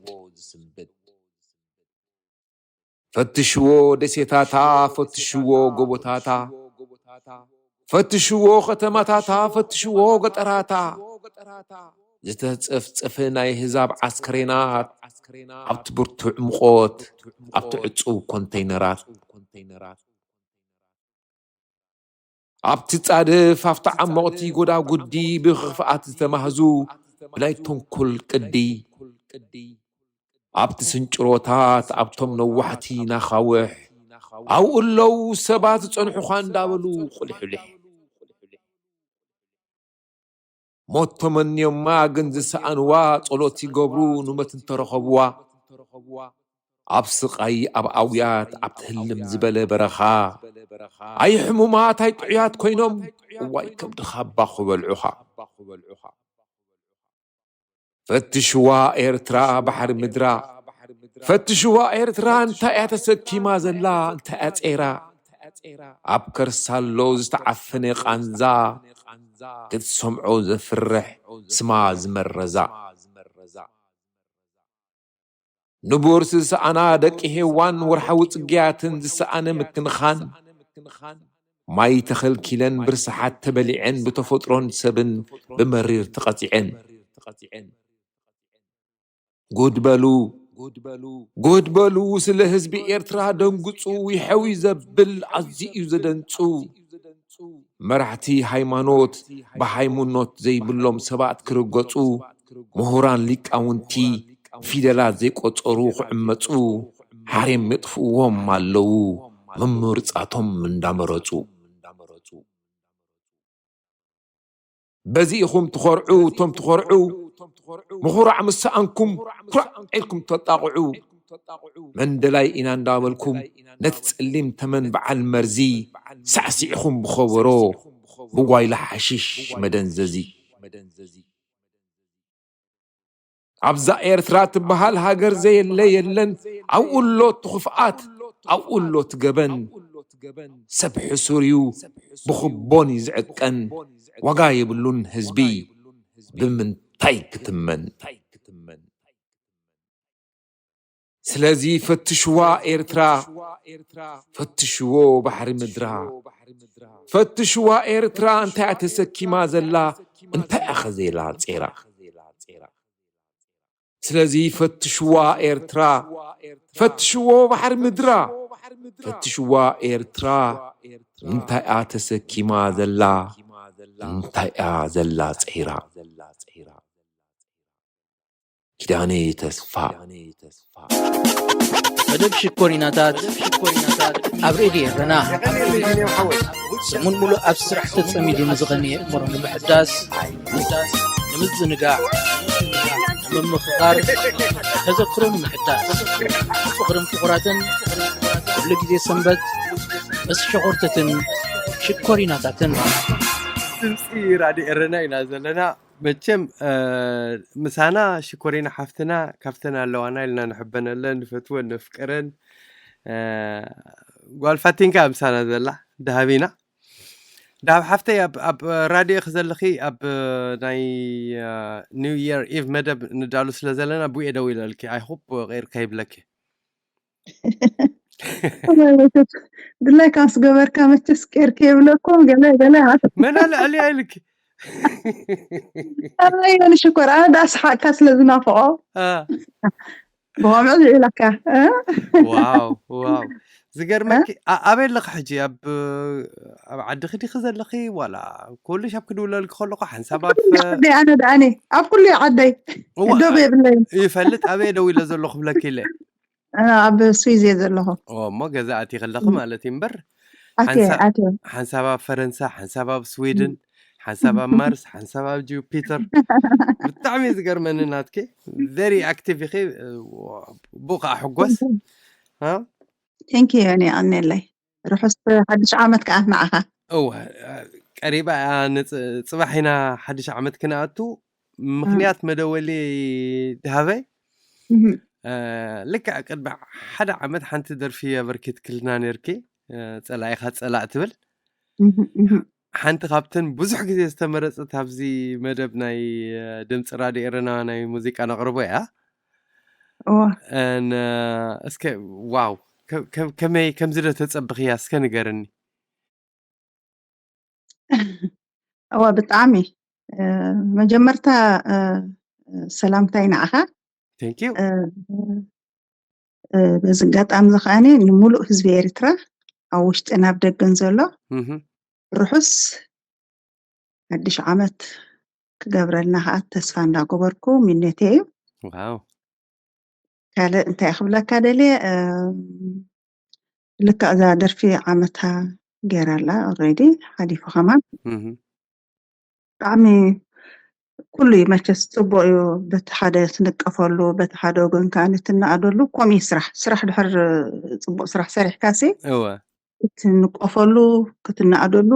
ፈትሽዎ ደሴታታ ፈትሽዎ ጎቦታታ ፈትሽዎ ከተማታታ ፈትሽዎ ገጠራታ ዝተጸፍጸፈ ናይ ህዛብ ዓስከሬናት ኣብቲ ብርቱዕ ሙቖት ኣብቲ ዕጹው ኮንተይነራት ኣብቲ ጻድፍ ኣብቲ ዓሞቕቲ ጎዳጉዲ ብኽፍኣት ዝተማህዙ ብናይ ተንኮል ቅዲ ኣብቲ ስንጭሮታት ኣብቶም ነዋሕቲ ናኻውሕ ኣብኡ ኣለዉ ሰባት ዝጸንሑኻ እንዳበሉ ቁልሕልሕ ሞት ተመንዮማ ግን ዝሰኣንዋ ጸሎት ይገብሩ ንሞት እንተረኸብዋ ኣብ ስቓይ ኣብ ኣውያት ኣብ ትህልም ዝበለ በረኻ ኣይ ሕሙማት ኣይ ጥዑያት ኮይኖም እዋይ ከብድኻ ኣባ ክበልዑኻ ፈትሽዋ ኤርትራ ባሕሪ ምድራ ፈትሽዋ ኤርትራ እንታይ እያ ተሰኪማ ዘላ እንታይ እያ ጼራ ኣብ ከርሳ ኣሎ ዝተዓፈነ ቃንዛ ክትሰምዖ ዘፍርሕ ስማ ዝመረዛ ንቡር ዝሰኣና ደቂ ሄዋን ወርሓዊ ጽግያትን ዝሰኣነ ምክንኻን ማይ ተኸልኪለን ብርስሓት ተበሊዐን ብተፈጥሮን ሰብን ብመሪር ተቐጺዐን ጉድ በሉ ጉድ በሉ ስለ ህዝቢ ኤርትራ ደንግጹ ይሐዊ ዘብል ኣዝዩ እዩ ዘደንጹ መራሕቲ ሃይማኖት ብሃይምኖት ዘይብሎም ሰባት ክርገጹ ምሁራን ሊቃውንቲ ፊደላት ዘይቆጸሩ ክዕመጹ ሓሬም የጥፍእዎም ኣለዉ ምምርጻቶም እንዳመረጹ በዚ ኢኹም ትኾርዑ እቶም ትኾርዑ ምኹራዕ ምስ ሰኣንኩም ኩራዕ ኢልኩም ተጣቕዑ መንደላይ ኢና እንዳበልኩም ነቲ ጸሊም ተመን በዓል መርዚ ሳዕሲዕኹም ብኸበሮ ብጓይላ ሓሽሽ መደንዘዚ ኣብዛ ኤርትራ ትበሃል ሃገር ዘየለ የለን ኣብኡ ኣሎ እቲ ክፍኣት ኣብኡ ኣሎ እቲ ገበን። ሰብ ሕሱር እዩ፣ ብኽቦን እዩ ዝዕቀን። ዋጋ የብሉን ህዝቢ፣ ብምንታይ ክትመን? ስለዚ ፈትሽዋ ኤርትራ፣ ፈትሽዎ ባሕሪ ምድራ። ፈትሽዋ ኤርትራ፣ እንታይ እያ ተሰኪማ ዘላ? እንታይ እያ ኸ ዘላ ጼራ? ስለዚ ፈትሽዋ ኤርትራ፣ ፈትሽዎ ባሕሪ ምድራ። ፈትሽዋ ኤርትራ፣ እንታይ እያ ተሰኪማ ዘላ? እንታይ እያ ዘላ ጸይራ? ኪዳነ ተስፋ። መደብ ሽኮሪናታት ኣብ ሬድዮ ኤረና ሰሙን ሙሉእ ኣብ ስራሕ ተጸሚዱ ንዝቐንየ እምሮ ንምሕዳስ፣ ንምዝንጋዕ፣ ንምምኽኻር፣ ተዘክሮ ንምሕዳስ፣ ፍቕርን ፍቑራትን ኩሉ ግዜ ሰንበት ምስ ሸኾርተትን ሽኮሪናታትን። ድምፂ ራድዮ ኤረና ኢና ዘለና። መቸም ምሳና ሽኮሪና ሓፍትና ካብተን ኣለዋና ኢልና ንሕበነለን፣ ንፈትወን፣ ነፍቅረን። ጓል ፋቲንካ ምሳና ዘላ ደሃቢና። ደሃብ ሓፍተይ፣ ኣብ ራድዮ ክዘለኺ ኣብ ናይ ኒው የር ኢቭ መደብ ንዳሉ ስለ ዘለና ብኡ ደው ኢለልኪ። ኣይ ሆፕ ቀይር ከይብለኪ። ድላይ ካብ ዝገበርካ መቸስ ቀይር ከይብለኩም ገለ ገለ። መን ኣለ ኣሊ ኣይልኪ። ኣበይ ሽኮር ኣነ ዳኣ ስሓቅካ ስለ ዝናፍቆ ብቆምዕ ዝዒለካ። ዋው ዋው። ዝገርመኪ ኣበይ ኣለኺ ሕጂ? ኣብ ኣብ ዓድኺ ዲኺ ዘለኺ ዋላ ኮልሽ ኣብ ክድውለልኪ ከለኹ ሓንሳብ ኣብ ዓደይ ኣነ ደኣኒ ኣብ ኩሉ ዓደይ ደብ የብለይ። ይፈልጥ ኣበይ ደው ኢለ ዘለኹ ብለኪ ኢለ። ኣብ ስዊዝ እየ ዘለኹ። እሞ ገዛ ኣቲ ከለኺ ማለት እዩ እምበር ኣትየ ኣትየ ሓንሳብ ኣብ ፈረንሳ፣ ሓንሳብ ኣብ ስዊድን፣ ሓንሳብ ኣብ ማርስ፣ ሓንሳብ ኣብ ጁፒተር። ብጣዕሚ እዩ ዝገርመኒ ናትኪ። ቨሪ ኣክቲቭ ኢኺ። ብኡ ከዓ ሕጎስ። ቴንክ ዩ ዮኒ፣ የቐንየለይ። ርሑስ ሓድሽ ዓመት ከዓ ንዓኻ። እወ ቀሪባ እያ። ንጽ- ጽባሕ ኢና ሓድሽ ዓመት ክንኣቱ። ምኽንያት መደወሊ ድሃበይ ልክዕ ቅድሚ ሓደ ዓመት ሓንቲ ደርፊ ኣበርኪትክልና ነርኪ። ጸላኢኻ ጸላእ ትብል ሓንቲ ካብተን ብዙሕ ግዜ ዝተመረጸት ኣብዚ መደብ ናይ ድምፂ ራድዮ ኤረና ናይ ሙዚቃ ነቕርቦ እያ። እዋ እስከ ዋው ከመይ ከምዚ ዶ ተጸብኽያ እስከ ንገርኒ። እዋ ብጣዕሚ መጀመርታ ሰላምታይ ንዓኻ። Thank you። በዚ ኣጋጣሚ እዚ ከዓኒ ንምሉእ ህዝቢ ኤርትራ ኣብ ውሽጥን ኣብ ደገን ዘሎ እህ ርሑስ ሓድሽ ዓመት ክገብረልና ከዓ ተስፋ እንዳገበርኩ ምነተይ እዩ። ዋው ካልእ እንታይ ክብለካ ደልየ ልክዕ እዛ ደርፊ ዓመታ ገይራ ኣላ already ሓሊፉ ከማን እህ ብጣዕሚ ኩሉ እዩ መቸስ ፅቡቅ እዩ። በቲ ሓደ ትንቀፈሉ በቲ ሓደ ወገን ከዓ ንትነኣደሉ ከምኡ እዩ ስራሕ። ስራሕ ድሕር ፅቡቅ ስራሕ ሰሪሕካ ሲ እወ ክትንቀፈሉ ክትነኣደሉ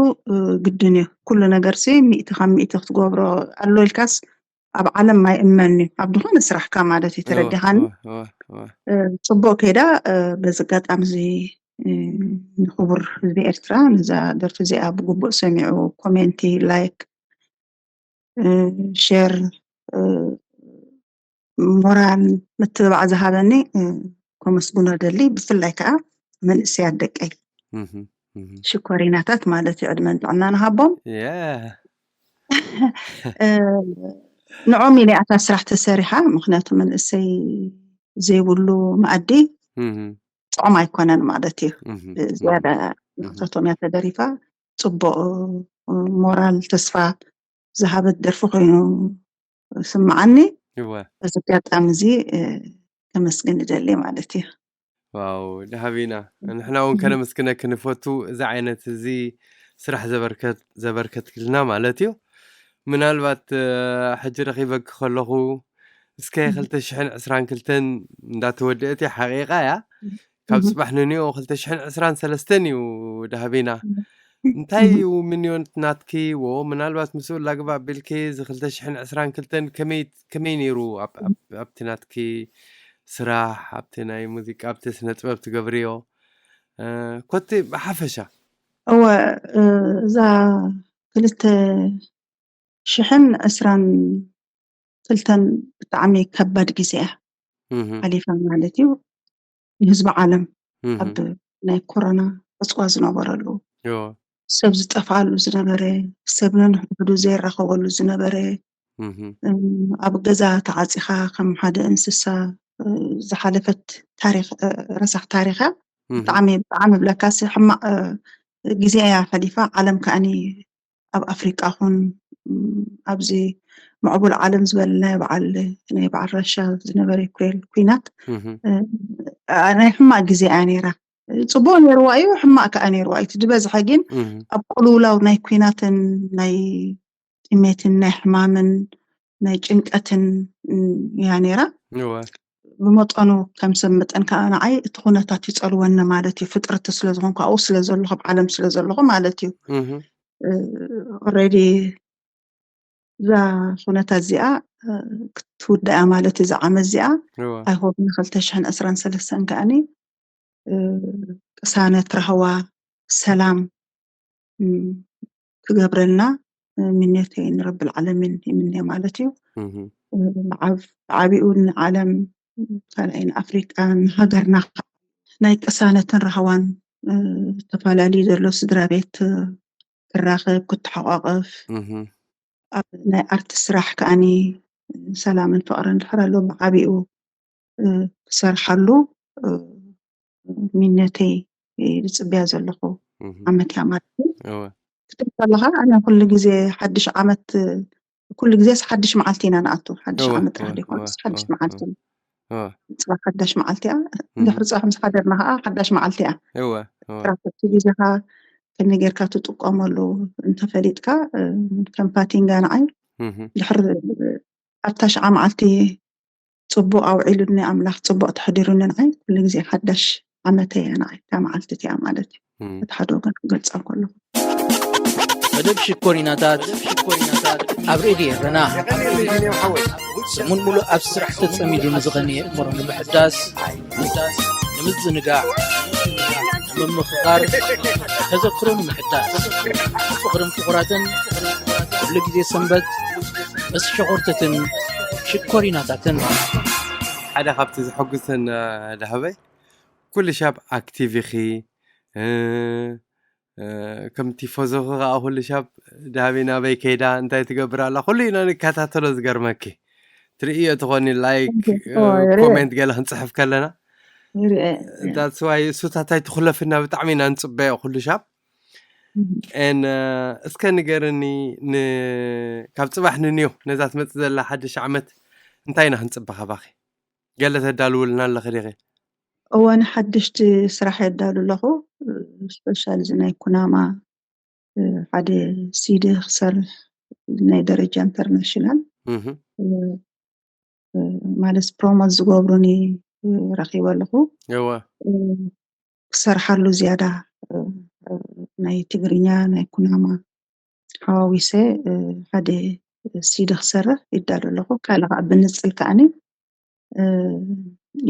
ግድን እዩ። ኩሉ ነገር ሲ ሚእቲ ካብ ሚእቲ ክትገብሮ ኣሎ ኢልካስ ኣብ ዓለም ኣይእመን እዩ። ኣብ ዝኾነ ስራሕካ ማለት እዩ። ተረዲኻኒ? እወ እወ ጽቡቅ ከይዳ። በዚ ኣጋጣሚ እዚ ንክቡር ህዝቢ ኤርትራ ነዛ ደርፊ እዚኣ ብግቡእ ሰሚዑ ኮሜንቲ፣ ላይክ፣ ሼር፣ ሞራል፣ ምትብባዕ ዝሃበኒ ከመስግኖ ደሊ። ብፍላይ ከዓ መንእሰያት ደቀይ እህ እህ ሽኮሪናታት ማለት እዩ። ዕድመን ጥዕና ንሃቦም። Yeah ንዖም ኢለ ኣታ ስራሕ ተሰሪሓ። ምክንያቱ መንእሰይ ዘይብሉ መኣዲ እህ ጥዑም ኣይኮነን ማለት እዩ። እህ ዝያዳ ንክተቶም እያ ተደሪፋ። ፅቡቅ ሞራል ተስፋ ዝሃበት ደርፊ ኮይኑ ስምዓኒ። እወ በዚ ኣጋጣሚ እዚ ከመስግን ይደሊ ማለት እዩ። ዋው ደሃቢና ንሕና እውን ከነመስግነኪ ንፈቱ። እዚ ዓይነት እዚ ስራሕ ዘበርከት ዘበርከትክልና ማለት እዩ። ምናልባት ሕጂ ረኺበኪ ከለኹ እስከ ክልተ ሽሕን ዕስራን ክልተን እንዳተወደአት እያ ሓቂቓ እያ። ካብ ጽባሕ ንንዮ ክልተ ሽሕን ዕስራን ሰለስተን እዩ ደሃቢና። እንታይ እዩ ምንዮት ናትኪ? ወ ምናልባት ምስኡ ላግባ ኣቢልኪ እዚ ክልተ ሽሕን ዕስራን ክልተን ከመይ ከመይ ነይሩ ኣብቲ ናትኪ ስራሕ ኣብቲ ናይ ሙዚቃ ኣብቲ ስነ ጥበብ ትገብርዮ? ኮቲ ብሓፈሻ እወ እዛ ክልተ ሽሕን ዕስራን ክልተን ብጣዕሚ ከባድ ግዜ እያ ሓሊፋ ማለት እዩ። ንህዝቢ ዓለም ኣብ ናይ ኮሮና ዕፅዋ ዝነበረሉ፣ ሰብ ዝጠፍኣሉ ዝነበረ፣ ሰብ ነንሕድሕዱ ዘይራኸበሉ ዝነበረ፣ ኣብ ገዛ ተዓፂኻ ከም ሓደ እንስሳ ዝሓለፈት ታሪክ ረሳሕ ታሪክ እያ። ብጣዕሚ ብጣዕሚ ብለካሲ ሕማቕ ግዜ እያ ሓሊፋ። ዓለም ከኣኒ ኣብ ኣፍሪቃ ኹን ኣብዚ ምዕቡል ዓለም ዝበለናዮ በዓል ናይ በዓል ራሻ ዝነበረ ዩክሬን ኩናት ናይ ሕማቕ ግዜ እያ ነይራ። ፅቡቅ ነይርዋ እዩ፣ ሕማቅ ከዓ ነይርዋ እዩ። እቲ ዝበዝሐ ግን ኣብ ቅልውላው ናይ ኩናትን ናይ ጥሜትን ናይ ሕማምን ናይ ጭንቀትን እያ ነይራ። ብመጠኑ ከም ሰብ መጠን ከዓ ንዓይ እቲ ኩነታት ይፀልወኒ ማለት እዩ። ፍጥርቲ ስለዝኾንኩ ኣብኡ ስለዘለኹ ኣብ ዓለም ስለዘለኹ ማለት እዩ። ኦልሬዲ እዛ ኩነታት እዚኣ ክትውዳእ እያ ማለት እዩ። እዛ ዓመት እዚኣ ኣይሆፕ ን ክልተ ሽሕን ዕስራን ሰለስተን ከኣኒ ቅሳነት፣ ራህዋ፣ ሰላም ክገብረልና ምንዮተይ ንረብል ዓለሚን ይምነ ማለት እዩ። ብዓቢኡ ንዓለም ካልኣይ ንኣፍሪቃ ንሃገርና ናይ ቅሳነትን ራህዋን ተፈላለዩ ዘሎ ስድራ ቤት ክራኸብ ክተሓቋቐፍ ኣብ ናይ ኣርት ስራሕ ከኣኒ ሰላምን ፍቕርን ድሕር ኣሎ ብዓቢኡ ክሰርሓሉ ምነተይ ዝፅበያ ዘለኹ ዓመት እያ ማለት እዩ። ክትብል ከለኻ ኣነ ኩሉ ግዜ ሓድሽ ዓመት ኩሉ ግዜስ ሓድሽ መዓልቲ ኢና ንኣቱ። ሓድሽ ዓመት ጥራሕ ዘይኮነስ ሓድሽ መዓልቲ እዩ። ፅባሕ ሓዳሽ መዓልቲ እያ። እንድሕሪ ፅባሕ ምስ ሓደርና ከዓ ሓዳሽ መዓልቲ እያ። ጥራሕ እቲ ግዜኻ ከመይ ጌርካ ትጥቀመሉ እንተፈሊጥካ ከም ፋቲንጋ ንዓይ ድሕሪ ኣብታ ሽዓ መዓልቲ ፅቡቅ ኣውዒሉኒ ኣምላኽ ፅቡቅ ተሕዲሩኒ ንዓይ ኩሉ ግዜ ሓዳሽ ዓመተይ እያ ንዓይ እታ መዓልቲ እቲኣ ማለት እዩ። እቲ ሓደ ወገን ክገልፃ ከለኹ መደብ ሽኮሪናታት ኣብ ሬድዮ ኤረና ሰሙን ሙሉእ ኣብ ስራሕ ተጸሚዱ ንዝቐንየ እምሮ ንምሕዳስ ንምዝንጋዕ ንምምኽኻር ተዘክሮ ንምሕዳስ ፍቕርን ፍቑራትን ኩሉ ግዜ ሰንበት ምስ ሸኾርትትን ሽኮሪናታትን ሓደ ካብቲ ዘሐጉሰን ዳህበይ ኩሉ ሻብ ኣክቲቭ ኢኺ ከም ቲፎዞኺ ከዓ ኩሉ ሻብ ዳህበይ ናበይ ከይዳ እንታይ ትገብር ኣላ ኩሉ ኢና ንከታተሎ ዝገርመኪ ትርእዮ ትኾኒ ላይክ ኮሜንት ገለ ክንፅሕፍ ከለና that's why እሱታት ኣይትኹለፍና ብጣዕሚ ኢና ንፅበዮ ኩሉ ሻብ ን እስከ ንገርኒ ካብ ፅባሕ ንንዮ ነዛ ትመፅእ ዘላ ሓድሽ ዓመት እንታይ ኢና ክንፅበ ካባኺ ገለ ተዳልውልና ኣለኺ ዲኺ እወ ንሓደሽቲ ስራሕ የዳሉ ኣለኹ ስፔሻል እዚ ናይ ኩናማ ሓደ ሲዲ ክሰርሕ ናይ ደረጃ ኢንተርናሽናል ማለት ፕሮሞት ዝገብሩኒ ረኺበ ኣለኹ ክሰርሓሉ ዝያዳ ናይ ትግርኛ ናይ ኩናማ ሓዋዊሰ ሓደ ሲዲ ክሰርሕ ይዳሎ ኣለኹ ካልእ ከዓ ብንፅል ከዓኒ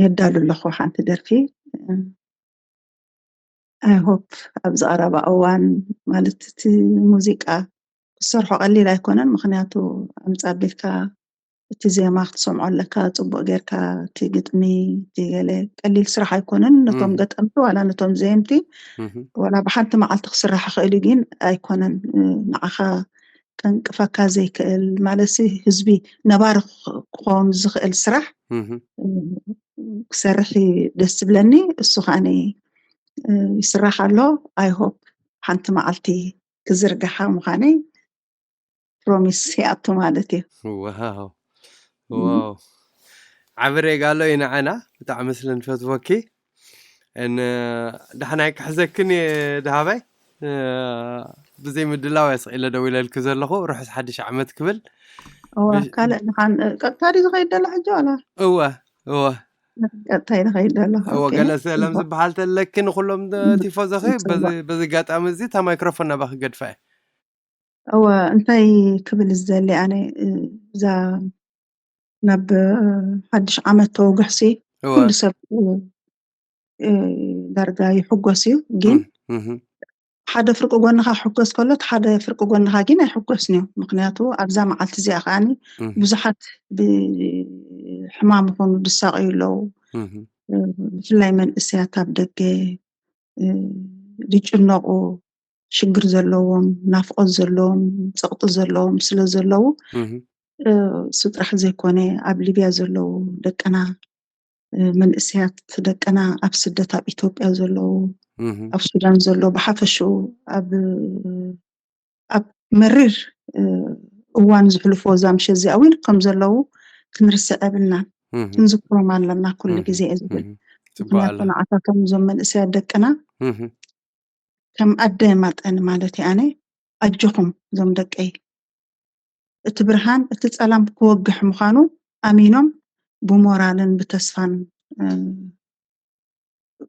የዳሉ ኣለኹ ሓንቲ ደርፊ I hope ኣብዚ ቀረባ እዋን ማለት እቲ ሙዚቃ ክሰርሖ ቀሊል ኣይኮነን ምክንያቱ ኣምፃ ኣቢልካ እቲ ዜማ ክትሰምዖ ኣለካ ፅቡቅ ጌርካ እቲ ግጥሚ እቲ ገለ ቀሊል ስራሕ ኣይኮነን ነቶም ገጠምቲ ዋላ ነቶም ዘየምቲ ዋላ ብሓንቲ መዓልቲ ክስራሕ ይኽእል እዩ ግን ኣይኮነን ንዓኻ ከንቅፈካ ዘይክእል ማለትሲ ህዝቢ ነባሪ ክኸውን ዝኽእል ስራሕ ክሰርሕ ደስ ዝብለኒ እሱ ከዓኒ ይስራሕ ኣሎ I hope ሓንቲ መዓልቲ ክዝርግሓ ምዃነይ ፕሮሚስ ይኣቱ ማለት እዩ። ዋው ዋው ዓቢ ሬጋሎ እዩ ንዓና ብጣዕሚ ስለ ንፈትወኪ ን ዳሕናይ ክሕዘክን እየ ዳሃባይ ብዘይ ምድላው እየ ስቕ ኢለ ደው ኢለልኪ ዘለኹ ርሑስ ሓድሽ ዓመት ክብል እዋ ካልእ ድሓን ቀጥታ ድዩ ዝኸይድ ደሎ ሕጂ ዋላ እወ እወ ቀጥታ እዩ ዝኸይድ ደሎ እወ ገለ ሰለም ዝበሃል ተለኪ ንኩሎም ቲፎዞኺ በዚ ኣጋጣሚ እዚ እታ ማይክሮፎን ናባኺ ገድፋ እየ እወ እንታይ ክብል ዝደሊ ኣነ እዛ ናብ ሓድሽ ዓመት ተወግሕሲ ኩሉ ሰብ ዳርጋ ይሕጎስ እዩ። ግን ሓደ ፍርቂ ጎንኻ ክሕጎስ ከሎ፣ ሓደ ፍርቂ ጎንኻ ግን ኣይሕጎስን እዩ። ምክንያቱ ኣብዛ መዓልቲ እዚኣ ከዓኒ ብዙሓት ብሕማም ይኾኑ ዝሳቀዩ ኣለዉ። ብፍላይ መንእሰያት ኣብ ደገ ዝጭነቁ፣ ሽግር ዘለዎም፣ ናፍቆት ዘለዎም፣ ፀቕጢ ዘለዎም ስለ ዘለዉ፣ እሱ ጥራሕ ዘይኮነ ኣብ ሊብያ ዘለዉ ደቅና፣ መንእሰያት ደቅና ኣብ ስደት ኣብ ኢትዮጵያ ዘለዉ፣ ኣብ ሱዳን ዘለዉ፣ ብሓፈሽኡ ኣብ ኣብ መሪር እዋን ዝሕልፎ እዛ ምሸት እዚኣ እውን ከም ዘለዉ ክንርስዕ የብልናን። ክንዝክሮም ኣለና ኩሉ ግዜ እየ ዝብል። ምክንያቱ ንዓታቶም እዞም መንእሰያት ደቅና ከም ኣደ መጠን ማለት እየ ኣነ፣ ኣጆኹም እዞም ደቀይ፣ እቲ ብርሃን እቲ ጸላም ክወግሕ ምዃኑ ኣሚኖም ብሞራልን ብተስፋን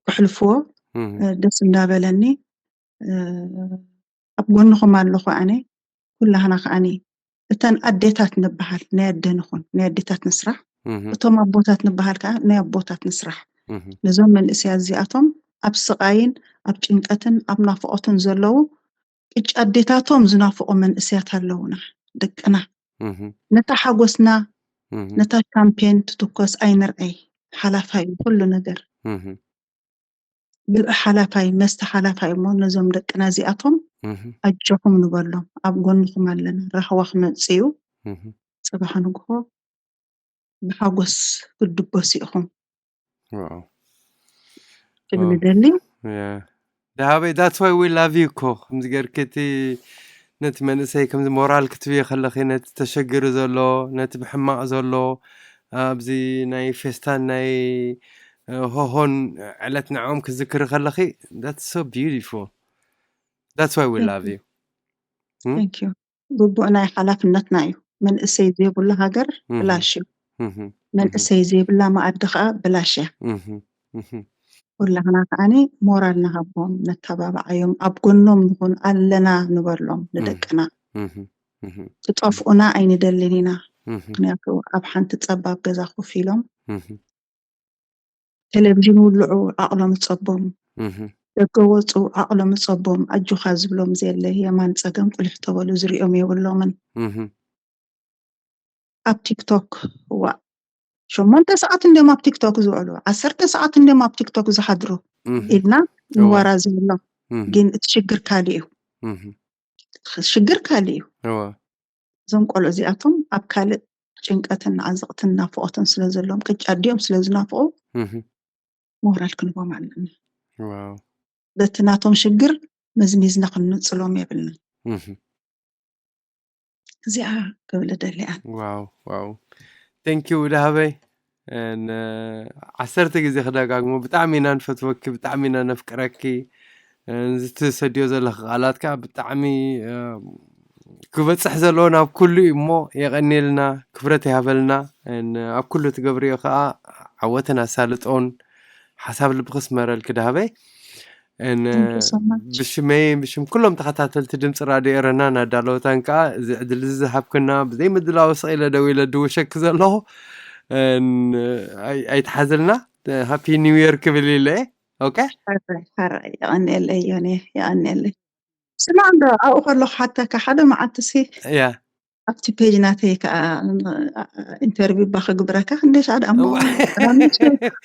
ክሕልፍዎ ደስ እንዳበለኒ ኣብ ጎንኹም ኣለኹ ኣነ። ኩላህና ከዓኒ እተን ኣዴታት ንበሃል ናይ ኣደ ንኹን፣ ናይ ኣዴታት ንስራሕ። እቶም ኣቦታት ንበሃል ከዓ ናይ ኣቦታት ንስራሕ። ነዞም መንእሰያት እዚኣቶም ኣብ ስቓይን ኣብ ጭንቀትን ኣብ ናፍቆትን ዘለዉ ቅጭ ኣዴታቶም ዝናፍቑ መንእሰያት ኣለዉና ደቅና። ነታ ሓጎስና ነታ ሻምፔን ትትኮስ ኣይንርኣይ። ሓላፋይ እዩ ኩሉ ነገር። ብልዒ ሓላፋይ፣ መስተ ሓላፋይ እሞ ነዞም ደቅና እዚኣቶም ኣጆኹም ንበሎም። ኣብ ጎንኹም ኣለና። ራህዋ ክመጽእ እዩ። ጽባሕ ንግሆ ብሓጎስ ክትድበሱ ኢኹም። ዋው። ክብል ዋው። ደሊ። Yeah. ደሃበይ፣ that's why we love you እኮ። ከምዚ ጌርኪ እቲ ነቲ መንእሰይ ከምዚ ሞራል ክትብዮ ከለኺ፣ ነቲ ተሸጊሩ ዘሎ፣ ነቲ ብሕማቕ ዘሎ፣ ኣብዚ ናይ ፌስታን ናይ ሆሆን ዕለት ንዕኦም ክዝክሪ ከለኺ፣ that's so beautiful. That's why we love you. Thank you. ግቡእ ናይ ሓላፍነትና እዩ። መንእሰይ ዘይብሉ ሃገር ብላሽ እዩ። መንእሰይ ዘይብላ መኣዲ ከዓ ብላሽ እያ። ኩላህና ከዓኒ ሞራል ንሃቦም፣ ነተባብዓዮም፣ ኣብ ጎኖም ንኹን፣ ኣለና ንበሎም ንደቅና። ክጠፍኡና ኣይንደልን ኢና። ምክንያቱ ኣብ ሓንቲ ጸባብ ገዛ ኮፍ ኢሎም ቴሌቪዥን ውልዑ ዓቕሎም ጸቦም፣ ደገ ወጹ ዓቕሎም ጸቦም፣ ኣጆኻ ዝብሎም ዘየለ፣ የማን ጸገም ቁልሕ ተበሉ ዝሪኦም የብሎምን። ኣብ ቲክቶክ ዋ ሸሞንተ ሰዓት እንዲዮም ኣብ ቲክቶክ ዝውዕሉ፣ ዓሰርተ ሰዓት እንዲዮም ኣብ ቲክቶክ ዝሓድሩ ኢልና ንወራዘሎም። ግን እቲ ሽግር ካልእ እዩ። ሽግር ካልእ እዩ። እዞም ቆልዑ እዚኣቶም ኣብ ካልእ ጭንቀትን ዓዘቕትን ናፍቖትን ስለ ዘለዎም፣ ቅጭ ኣዲኦም ስለ ዝናፍቑ ሞራል ክንቦም ኣለና። በቲ ናቶም ሽግር መዝሚዝና ክንንጽሎም የብልና። እዚኣ ክብል ደሊኣን። ዋው ዋው። Thank you ደሃበይ። ዓሰርተ ግዜ ክደጋግሞ፣ ብጣዕሚ ኢና ንፈትወኪ፣ ብጣዕሚ ኢና ነፍቅረኪ። እዚ ትሰድዮ ዘለኺ ቃላት ከዓ ብጣዕሚ ክበፅሕ ዘለዎ ናብ ኩሉ እዩ እሞ፣ የቐንየልና፣ ክብረት ይሃበልና። ኣብ ኩሉ ትገብርዮ ከዓ ዓወትን ኣሳልጦን፣ ሓሳብ ልብኺ ስመረልኪ ደሃበይ። ብሽመይ ብሽም ኩሎም ተኸታተልቲ ድምፂ ራድዮ ኤረና ናዳለወታን ከዓ እዚ ዕድል እዚ ዝሃብክና፣ ብዘይ ምድላው ስቕ ኢለ ደው ኢለ ድውሸኪ ዘለኹ። ኣይትሓዝልና። ሃፒ ኒው የር ክብል ኢለ። ኦኬ። የቐንየለይ ዮኒ፣ የቐንየለይ። ስማዕ እንዶ ኣብኡ ከለኹ ሓተካ ሓደ መዓልቲ ሲ ያ ኣብቲ ፔጅ ናተይ ከዓ ኢንተርቪው ባ ክግብረካ ክንደሽ ኣደ ኣሞ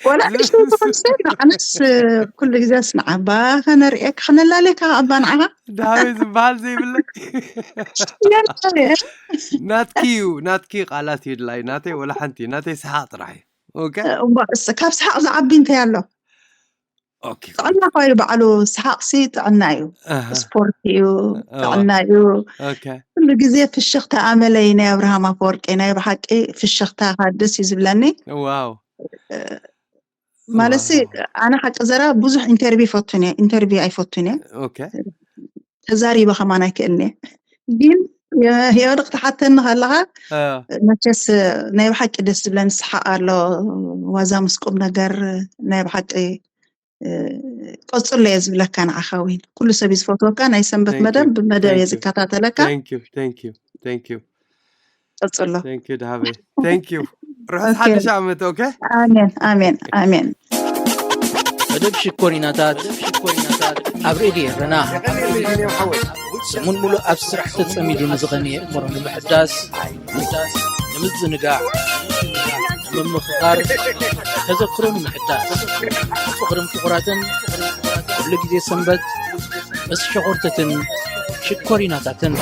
ዋላ ንሽቶ ትኾንሰ ንዓነስ ኩሉ ግዜ ስንዓባ ከነርእየካ ከነላለካ ኣባ ንዓኻ ዳሃበይ ዝበሃል ዘይብለ ናትኪ እዩ ናትኪ ቃላት ይድላይ ናተይ ወላ ሓንቲ ናተይ ሰሓቅ ጥራሕ እዩ ካብ ሰሓቅ ዝዓቢ እንታይ ኣሎ ጥዕና ኮይኑ ባዕሉ ሰሓቅሲ ጥዕና እዩ ስፖርት እዩ ጥዕና እዩ ኩሉ ግዜ ፍሽኽታ ኣመለይ ናይ ኣብርሃም ኣፈወርቂ ናይ ብሓቂ ፍሽኽታ ደስ እዩ ዝብለኒ ማለት ኣነ ሓቂ ዘራ ብዙሕ ኢንተርቪ ይፈቱን እየ ኢንተርቪ ኣይፈቱን እየ ተዛሪበ ከማን ኣይክእልን እየ ግን የወድቅ ትሓተኒ ከለካ መቸስ ናይ ብሓቂ ደስ ዝብለኒ ሰሓቅ ኣሎ ዋዛ ምስ ቁም ነገር ናይ ብሓቂ ቀፅሎ እየ ዝብለካ ንዓኻ ዊን ኩሉ ሰብ እዩ ዝፈትወካ ናይ ሰንበት መደብ ብመደብ እየ ዝከታተለካ ቀፅሎ ርሑስ ሓድሽ ዓመት ኦኬ ኣሜን ኣሜን ኣሜን መደብ ሽኮሪናታት ኣብ ሬድዮ ኤረና። ሰሙን ሙሉእ ኣብ ስራሕ ተጸሚዱ ንዝቐነየ እምሮ ንምሕዳስ፣ ንምዝንጋዕ፣ ንምምኽኻር፣ ተዘክሮ ንምሕዳስ፣ ፍቕርን ፍቑራትን፣ ኩሉ ግዜ ሰንበት ምስ ሸኾርተትን ሽኮሪናታትን።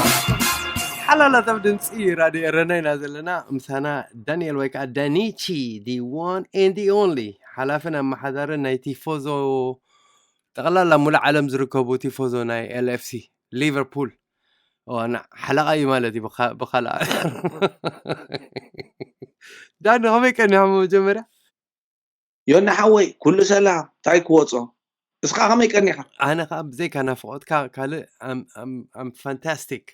ሓላላት ኣብ ድምፂ ራድዮ ኤረና ኢና ዘለና። ምሳና ዳንኤል ወይ ከዓ ዳኒቺ፣ the one and the only፣ ሓላፍን ኣመሓዳርን ናይ ቲፎዞ፣ ጠቕላላ ሙሉእ ዓለም ዝርከቡ ቲፎዞ ናይ ኤል ኤፍ ሲ ሊቨርፑል ዋና ሓለቓ እዩ ማለት እዩ። ብካ-፣ ብካልኣ ዳኒ፣ ከመይ ቀኒኻ መጀመርያ? ዮኒ ሓወይ፣ ኩሉ ሰላም፣ እንታይ ክወጾ? እስኻ ከመይ ቀኒኻ? ኣነ ኸኣ ብዘይካ ናፍቖትካ ካልእ ኣም-፣ ኣም-፣ ኣም ፋንታስቲክ።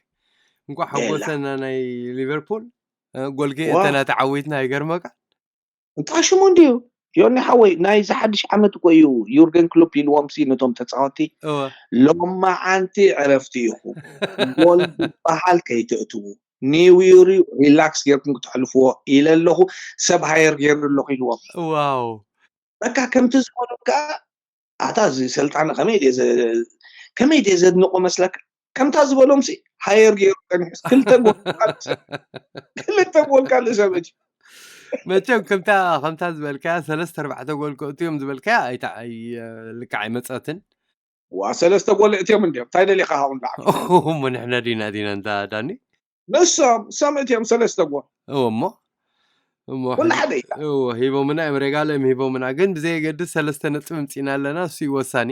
እንቋዕ የላ። ሓጎሰና ናይ ሊቨርፑል፣ እ፣ ጎል ዋ። ገየተና ተዓዊትና፣ ይገርመካ። እንታይ ሽሙ እንድዩ? ዮኒ ሓወይ፣ ናይ ዝሓድሽ ዓመት እኮ እዩ ዩርገን ክሎፕ ኢልዎም ሲ ነቶም ተጻወትቲ፣ እወ። "ሎማዓንቲ ዕረፍቲ ኢኹም። ጎል ዝበሃል ከይትእትዉ። ኒው ይር እዩ፣ ሪላክስ ጌርኩም ክትሕልፍዎ ኢለ ኣለኹ። ሰብ ሃየር ጌሩ ኣለኹ" ኢልዎም። ዋው። በቃ ከምቲ ዝበሉ ከኣ፣ ኣታ እዚ ሰልጣን ከመይ ድየ ዘ-፣ ከመይ ድየ ዘድንቆ መስለካ? ከምታ ዝበሎም ሲ ሃየር ገይሩ ቀኒሑስ ክልተ ጎል ካልእ ሰብ፣ ክልተ ጎል ካልእ ሰብ እቲ። መቸም ከምታ፣ ከምታ ዝበልካያ ሰለስተ ኣርባዕተ ጎል ከእትዮም ዝበልካያ ኣይታ-፣ ኣይ-፣ ልክዕ ኣይመጸትን። ዋ፣ ሰለስተ ጎል እትዮም እንድዮም። እንታይ ደሊኻ ካብኡ ንላዕሊ? እሞ ንሕና ዲና፣ ዲና እንታ ዳኒ? ንሶም፣ ንሶም እትዮም ሰለስተ ጎል። እዎ እሞ፣ እሞ ኩሉ ሕጂ፣ ሓደ እዩ። እዎ፣ ሂቦምና እዮም፣ ሬጋል እዮም ሂቦምና። ግን ብዘየገድስ ሰለስተ ነጥቢ ምጺና ኣለና፣ እሱ እዩ ወሳኒ።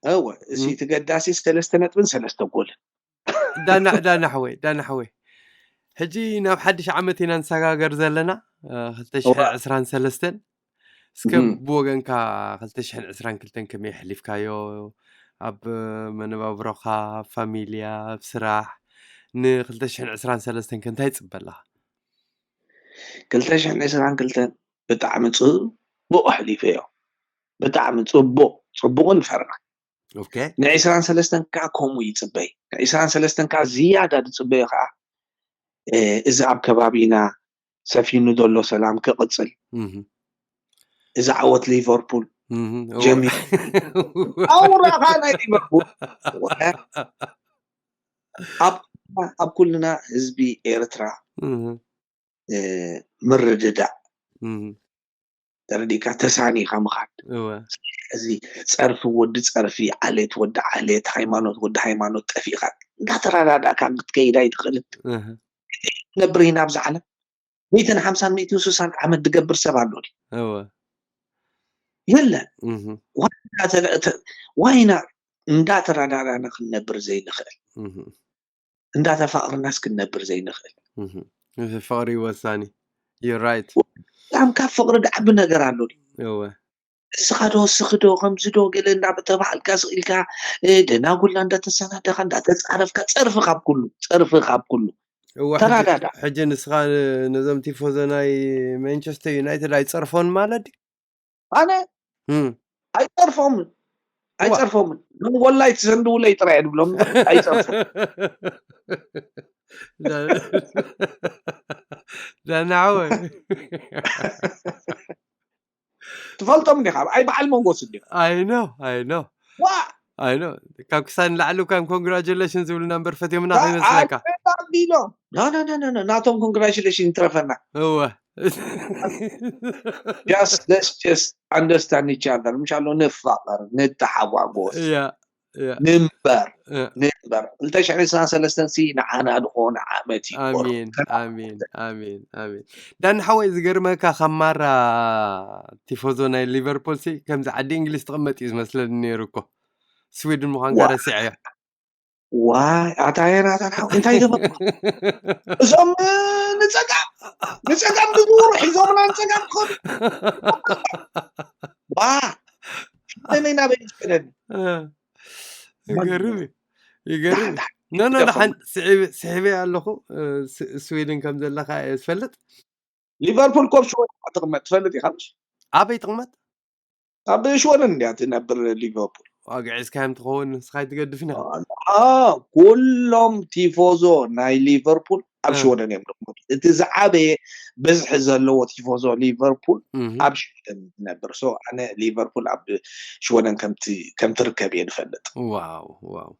እወ፣ እሱ እም። እቲ ገዳሲ ሰለስተ ነጥብን ሰለስተ ጎልን። ዳና፣ ዳና ሓወይ፣ ዳና ሓወይ። ሕጂ ናብ ሓድሽ ዓመት ኢና ንሰጋገር ዘለና፣ እ፣ እወ። ክልተ ሽሕን ዕስራን ሰለስተን። እስከ እም። ብወገንካ ክልተ ሽሕን ዕስራን ክልተን ከመይ ኣሕሊፍካዮ? ኣብ መነባብሮኻ፣ ኣብ ፋሚልያ፣ ኣብ ስራሕ፣ ን ክልተ ሽሕን ዕስራን ሰለስተን ከ እንታይ ትጽበ ኣለኻ? ክልተ ሽሕን ዕስራን ክልተን ብጣዕሚ ጽቡቕ ኣሕሊፈዮ። ብጣዕሚ ጽቡቕ፣ ጽቡቕን ፈረቓን። ኦኬ። ንዕስራን ሰለስተን ከኣ ከምኡ ይጽበይ። ንዕስራን ሰለስተን ከኣ ዝያዳ ዝጽበዮ ከኣ፣ እ፣ እዚ ኣብ ከባቢና ሰፊኑ ዘሎ ሰላም ክቕጽል፣ እህ። እዚ ዓወት ሊቨርፑል እህ፣ እወ። ጀሚሩ። ኣውራ ኸኣ ናይ ሊቨርፑል። ወላ ኣብ፣ ኣብ ኩልና ህዝቢ ኤርትራ፣ እህ። እ፣ ምርድዳእ እህ። ተረዲእካ፣ ተሳኒኻ ምኻድ። እወ። እዚ ጸርፊ ወዲ ጸርፊ፣ ዓሌት ወዲ ዓሌት፣ ሃይማኖት ወዲ ሃይማኖት ጠፊእካ እንዳተረዳዳእካ ክትከይድ ኣይትኽእልን። እህ። ነብር ኢና ኣብዚ ዓለም። ሚእትን ሓምሳን ሚእትን ስሳን ዓመት ዝገብር ሰብ ኣሎ ድዩ? እወ። የለን። እህ። ዋይ እንዳተ-፣ ተ-፣ ዋይና እንዳተረዳዳእና ክንነብር ዘይንኽእል? እህ። እንዳተፋቕርናስ ክንነብር ዘይንኽእል? እህ። እዚ ፍቕሪ እዩ ወሳኒ። You're right። በጣም ካብ ፍቕሪ ዝዓቢ ነገር ኣሎ ድዩ? እወ። እስኻ ዶ፣ እስኺ ዶ፣ ከምዚ ዶ፣ ገለ እንዳተባሃልካ ስቕ ኢልካ፣ እ፣ ደናጉላ እንዳተሰናደኻ፣ እንዳተጻረፍካ፣ ጸርፊ ካብ ኩሉ፣ ጸርፊ ካብ ኩሉ። እወ፣ ሕጂ፣ ተረዳዳ። ሕጂ ንስኻ ን-፣ ነዞም ቲፎዞ ናይ ማንቸስተር ዩናይትድ ኣይትጸርፎን ማለት ድዩ? ኣነ እም። ኣይጸርፎምን። ዋ። ኣይጸርፎምን። ግን ወላይ ትሰንድውለይ ጥራይ እየ ዝብሎም። ኣይጸርፎም። ዳ-፣ ዳና ሓወይ። ትፈልጦም ዲኻ? ኣይ በዓል መንጎስ እንዲኻ? I know, I know። ዋ! I know። ካብ ክሳድ ንላዕሊ እኳ ኮንግራጁሌሽን ዝብሉና እምበር ፈትዮምና ዳ-፣ ከይመስለካ። ኣይ፣ ኣቢሎም። No, no, no, no, no። ናቶም ኮንግራጁሌሽን ይትረፈና። እወ። Just, let's just understand each other። ምሻሎ ንፋቐር፣ ንተሓጓጎስ። እያ፣ እያ። ንንበር፣ እያ። ንንበር። ክልተ ሽሕን ዕስራን ሰለስተን ሲ ንዓና ዝኾነ ዓመት እዩ። ኣሜን፣ ኣሜን፣ ኣሜን፣ ኣሜን። ዳኒ ሓወይ፣ ዝገርመካ ካብ ማራ ቲፎዞ ናይ ሊቨርፑል ሲ ከምዚ ዓዲ እንግሊዝ ትቕመጥ እዩ ዝመስለኒ ነይሩ እኮ። ስዊድን ምዃንካ ዋ። ረሲዐዮ። ዋይ፣ ኣታ የናታን ሓው፣ እንታይ ገበርኩ? እዞም፣ እ፣ ንጸጋም፣ ንጸጋም ዝዝውሩ ሒዞምና ንጸጋም ክኸዱ። ዋ፣ ከመይ ናበይ ዝኸደኒ? እ፣ ይገርም እዩ። ይገርም እዩ። ዳሕን፣ ዳሕን፣ ኖ፣ ኖ፣ ደኸም። ዳሕን ስዒበ፣ ስዒበ ኣለኹ። እ፣ ስ-፣ ስዊድን ከም ዘለኻ እየ ዝፈልጥ። ሊቨርፑል ኮብ ሽወደን ትቕመጥ ትፈልጥ ኢኻ ምሽ? ኣበይ ትቕመጥ? ኣብ ሽወደን እንድያ ትነብር ሊቨርፑል። ዋግዕ እስካዮም ትኸውን ንስኻ ኣይትገድፍን ኢኻ። ኩሎም ቲፎዞ ናይ ሊቨርፑል ኣብ ሽወደን እዮም ዝቕመጡ። እቲ ዝዓበየ ብዝሒ ዘለዎ ቲፎዞ ሊቨርፑል ኣብ ሽወደን ዝነብር። ሶ ኣነ ሊቨርፑል ኣብ ሽወደን ከም ትርከብ እየ ዝፈልጥ። ዋው ዋው።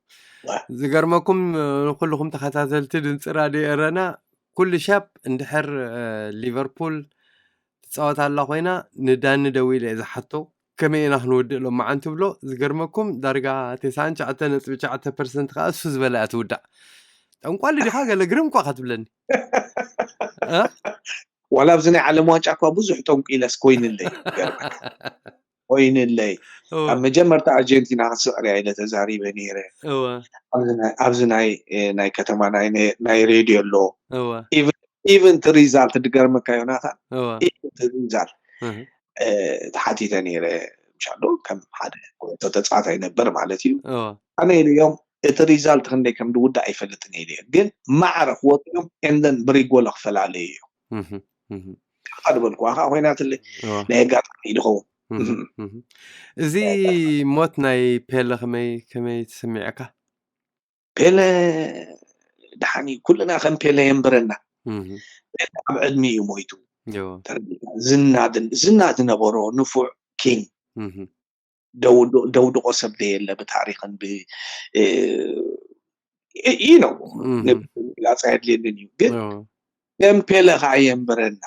ዝገርመኩም ንኩልኹም ተኸታተልቲ ድምፂ ራድዮ ኤረና፣ ኩሉ ሻብ እንድሕር ሊቨርፑል ትፃወት ኣላ ኮይና ንዳኒ ደዊለ እየ ዝሓቶ፣ ከመይ ኢና ክንወድእ ሎማዓንቲ ብሎ። ዝገርመኩም ዳርጋ ተስዓን ትሽዓተ ነጥቢ ትሽዓተ ፐርሰንት ከዓ እሱ ዝበላ እያ ትውዳእ። ጠንቋሊ ዲኻ ገለ ግርም እኳ ከትብለኒ። ዋላ ኣብዚ ናይ ዓለም ዋንጫ እኳ ብዙሕ ጠንቁ ኢለስ ኮይንለይ። ኮይንለይ ኣብ መጀመርታ ኣርጀንቲና ክትስዕር እያ ኢለ ተዛሪበ ነይረ። ኣብዚ ናይ ከተማ ናይ ሬድዮ ኣሎ። ኢቨን እቲ ሪዛልት ድገርመካ ዮናታን፣ ኢቨን እቲ ሪዛልት ተሓቲተ ነይረ። ምሻሎ ከም ሓደ ኩዕሶ ተፃዋታይ ነበር ማለት እዩ። ኣነ ኢለዮም እቲ ሪዛልት ክንደይ ከም ዝውዳእ ኣይፈልጥን ኢለ፣ ግን ማዕረ ክወፅኦም ኤንደን ብሪጎሎ ክፈላለዩ እዮም። ድበልኩዋካ ኮይናትለይ ናይ ኣጋጣሚ ኢሉ ኸውን። እዚ ሞት ናይ ፔለ ከመይ ከመይ ተሰሚዐካ? ፔለ ድሓኒ ኩልና ከም ፔለ የንብረና። ኣብ ዕድሚ እዩ ሞይቱ። ዝና ዝነበሮ ንፉዕ ኪንግ፣ ደውድቆ ሰብ ደየለ ብታሪክን ብ- እ- እ- ነው። ንግላፅ ኣየድልየንን እዩ፣ ግን ከም ፔለ ከዓ የንብረና።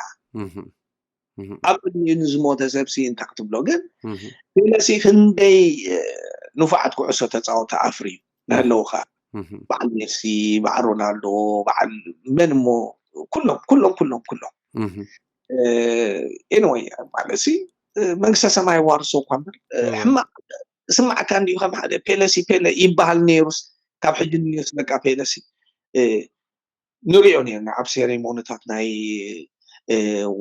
ኣብ ቅድሚኡ ንዝሞተ ሰብሲ እንታይ ክትብሎ? ግን ፔለሲ ክንደይ ንፉዓት ኩዕሶ ተፃወተ ኣፍርዩ ናለዉ ከዓ፣ በዓል ሜሲ፣ በዓል ሮናልዶ፣ በዓል መን እሞ፣ ኩሎም ኩሎም ኩሎም ኩሎም። ኤንወይ ማለት ሲ መንግስተ ሰማይ ዋርሶ እኳ እምበር፣ ሕማቅ ስማዕካ እንዲዩ። ከም ሓደ ፔለሲ ፔለ ይበሃል ነይሩስ፣ ካብ ሕጂ ንዮስ በቃ ፔለሲ ንሪኦ ነርና ኣብ ሴሬሞኒታት ናይ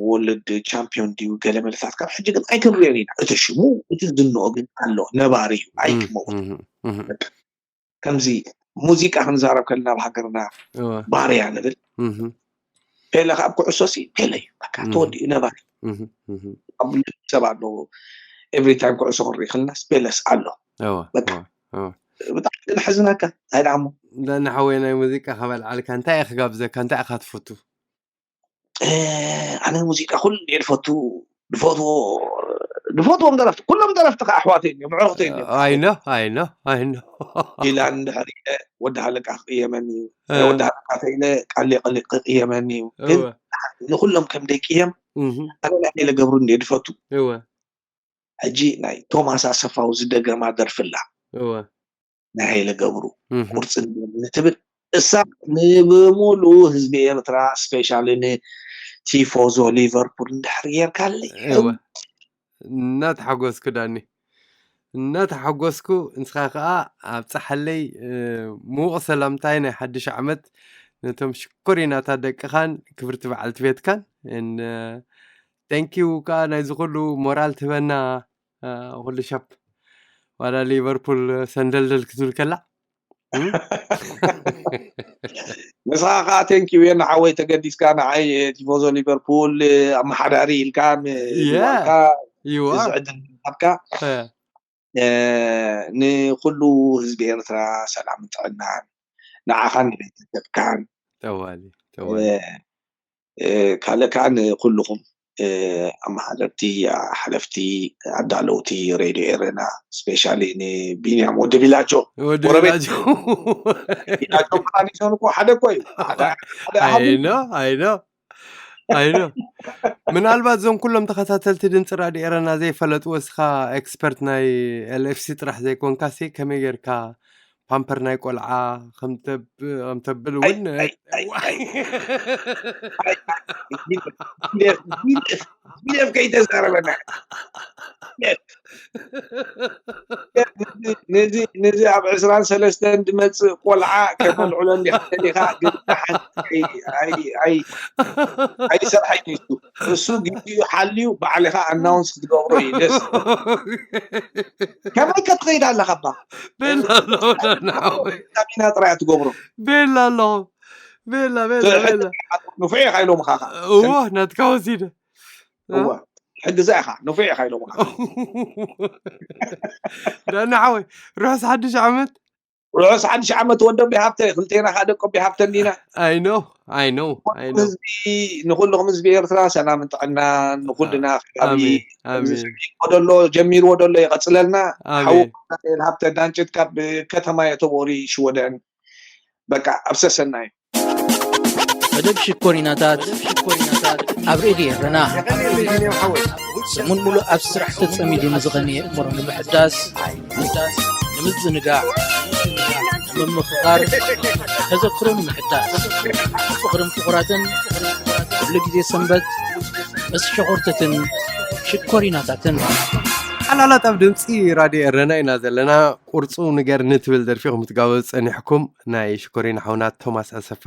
ወርልድ ቻምፒዮን ድዩ ገለመለታት፣ ካብ ሕጂ ግን ኣይክንሪኦ ኢና። እቲ ሽሙ እቲ ዝንኦ ግን ኣሎ፣ ነባሪ እዩ፣ ኣይክመውት። ከምዚ ሙዚቃ ክንዛረብ ከለና ኣብ ሃገርና ባርያ ንብል። ፔለ ካብ ኩዕሶ ሲ ፔለ እዩ፣ በቃ ተወዲኡ፣ ነባሪ። ኣብ ሰብ ኣሎ። ኤቭሪ ታይም ኩዕሶ ክንርኢ ከለናስ ፔለስ ኣሎ። በቃ ብጣዕሚ ግን ሕዝነካ። እንታይ ደኣ እሞ ንሓወይ ናይ ሙዚቃ ከባልዓልካ እንታይ እየ ክጋብዘካ? እንታይ ኢኻ ትፈቱ? ኣነ ሙዚቃ ኩሉ እየ ዝፈቱ። ዝፈትዎ ዝፈትዎም ደረፍቲ፣ ኩሎም ደረፍቲ ከዓ ኣሕዋተይ እዮም፣ ኣዕሩኽተይ እዮም። ኣይኖ ኣይኖ ኣይኖ ኢላ እንድሕር ኢለ ወዲ ሃለቃ ክቅየመኒ እዩ። ወዲ ሃለቃ ተኢለ ቃሌ ክቅየመኒ እዩ። ግን ንኩሎም ከም ደይቅየም ኣነ ናይ ሃይለ ገብሩ እንደ ዝፈቱ። ሕጂ ናይ ቶማስ ኣሰፋው ዝደገማ ደርፍላ ናይ ሃይለ ገብሩ ቁርፂ ንትብል እሳ ንብሙሉ ህዝቢ ኤርትራ ስፔሻሊ ንቲፎዞ ሊቨርፑል እንድሕር ጌርካለይ እናተሓጎስኩ ዳኒ እናተሓጎስኩ፣ ንስኻ ከዓ ኣብፀሓለይ ምዉቕ ሰላምታይ ናይ ሓድሽ ዓመት ነቶም ሽኮሪናታት ደቅኻን ክብርቲ በዓልቲ ቤትካን። Thank you ከዓ ናይዚ ኩሉ ሞራል ትህበና ኩሉ ሻብ ዋላ ሊቨርፑል ሰንደልደል ክትብል ከላ ንስኻ ከዓ thank you የና ሓወይ፣ ተገዲስካ ንዓይ ቲፎዞ ሊቨርፑል ኣመሓዳሪ ኢልካ ምልካ ይዋ እዚ ዕድል ምሃብካ። ንኩሉ ህዝቢ ኤርትራ ሰላምን ጥዕናን ንዓኻን ንቤተሰብካን። ጠዋሊ ጠዋሊ ካልእ ከዓ ንኩልኹም ኣመሓደርቲ፣ ሓለፍቲ፣ ኣዳለውቲ ሬድዮ ኤረና፣ ስፔሻሊ ንቢንያም ወዲ ቢላጆ። ወዲ ቢላጆ ቢላጆ መኻኒሶን እኮ ሓደ እኮ እዩ። ሓደ ሓደ ኣሃዱ ኣይኖ ኣይኖ ኣይኖ። ምናልባት እዞም ኩሎም ተኸታተልቲ ድምፂ ራድዮ ኤረና ዘይፈለጥዎ፣ እስኻ ኤክስፐርት ናይ ኤልኤፍሲ ጥራሕ ዘይኮንካሲ ከመይ ጌርካ ፓምፐር ናይ ቆልዓ ከም ተብ- ከም ተብል እውን ቢልየፍ ከይተዛረበና ነዚ ኣብ ዕስራን ሰለስተን ዝመፅእ ቆልዓ ከመልዕሎ እንዲኻ ደሊኻ ግን ሓንቲ ኣይሰርሐኝ። እሱ እሱ ግዜኡ ሓልዩ ባዕልኻ ኣናውንስ ክትገብሮ እዩ ደስ። ከመይ ከትኸይድ ኣለኻ ባ ቤላ ኣለኹ ዳና ሓወይ ካቢና ጥራይ ትገብሮ። ቤላ ኣለኹ ቤላ ቤላ ቤላ ንፉዕ ኢኻ ኢሎምኻ እዎ ናትካ ወሲደ እወ ሕግዛ ኢኻ፣ ንፉዕ ኢኻ ኢሎምኻ። ዳና ሓወይ፣ ርሑስ ሓድሽ ዓመት። ርሑስ ሓድሽ ዓመት ወዶም ብሃብተ፣ ክልቴና ከዓ ደቆም ብሃብተ እንዲና። I know, I know, I know. ህዝቢ፣ ንኩልኹም ህዝቢ ኤርትራ ሰላምን ጥዕናን፣ ንኩልና ከባቢ ኣሜን፣ ኣሜን፣ ጀሚርዎ ደሎ ጀሚርዎ ደሎ ይቐጽለልና። ኣሜን። ሓውና ሃብተ ዳንጭት ካብ ከተማ የተቦሪ ሽወደን። በቃ ኣብ ሰሰናዩ። መደብ ሽኮሪናታት ኣብ ሬድዮ ኤረና። ሰሙን ሙሉእ ኣብ ስራሕ ተጸሚዱ ንዝቐነየ እምሮ ንምሕዳስ፣ ንምዝንጋዕ፣ ንምምኽኻር፣ ተዘክሮ ንምሕዳስ፣ ፍቕርን ፍቑራትን፣ ኩሉ ግዜ ሰንበት ምስ ሸኾርትትን ሽኮሪናታትን። ሓላላት ኣብ ድምፂ ራድዮ ኤረና ኢና ዘለና። ቁርፁ ንገርኒ ትብል ደርፊ ኢኹም ትጋበዙ ፀኒሕኩም። ናይ ሽኮሪና ሓውና ቶማስ ኣሰፋ፣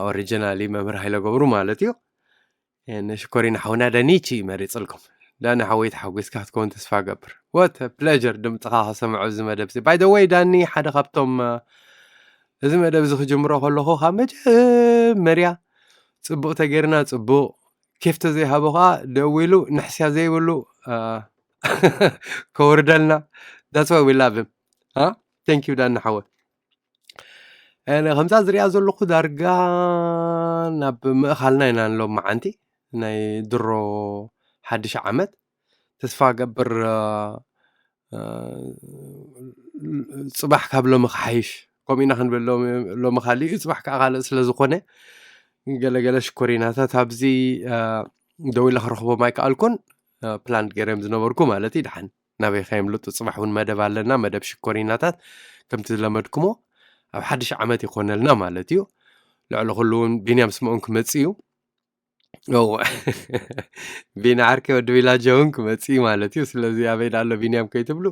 ኦሪጂናሊ መምህር ሃይለ ገብሩ ማለት እዩ። ንሽኮሪና ሓውና ዳኒቺ መሪፅልኩም። ዳኒ ሓወይ ተሓጒስካ ክትከውን ተስፋ ገብር። What pleasure ድምፅኻ ከሰምዖ እዚ መደብ እዚ። By the way ዳኒ ሓደ ካብቶም፣ እ፣ እዚ መደብ እዚ ክጅምሮ ከለኹ ካብ መጀመርያ ፅቡቕ ተገይርና ፅቡቕ፣ ኬፍ ተዘይሃቦ ከዓ ደዊሉ ንሕስያ ዘይብሉ፣ እ፣ ከወርደልና። That's why we love him. እ? Thank you ዳኒ ሓወይ። እ፣ ከምዛ ዝሪኣ ዘለኹ ዳርጋ ናብ ምእኻልና ኢና ንሎም መዓንቲ ናይ ድሮ ሓድሽ ዓመት። ተስፋ ገብር፣ እ፣ እ፣ ፅባሕ ካብ ሎሚ ክሓይሽ፣ ከምኡ ኢና ክንብል። ሎሚ፣ ሎሚ ካሊእ እዩ፣ ፅባሕ ከዓ ካልእ ስለ ዝኾነ ገለገለ ሽኮሪናታት ኣብዚ፣ እ፣ ደው ኢለ ክረኽቦም ኣይከኣልኩን። እ፣ ፕላንድ ገይረም ዝነበርኩ ማለት እዩ። ድሓን ናበይ ከየምልጡ፣ ፅባሕ እውን መደብ ኣለና፣ መደብ ሽኮሪናታት ከምቲ ዝለመድኩሞ ኣብ ሓድሽ ዓመት ይኾነልና ማለት እዩ። ልዕሊ ኩሉ እውን ቢንያም ስምኦን ክመፅእ እዩ። እወ። ቢኒ ዓርከይ ወዲ ቪላጆ እውን ክመፅእ እዩ ማለት እዩ። ስለዚ ኣበይ ዳሎ ቢንያም ከይትብሉ፣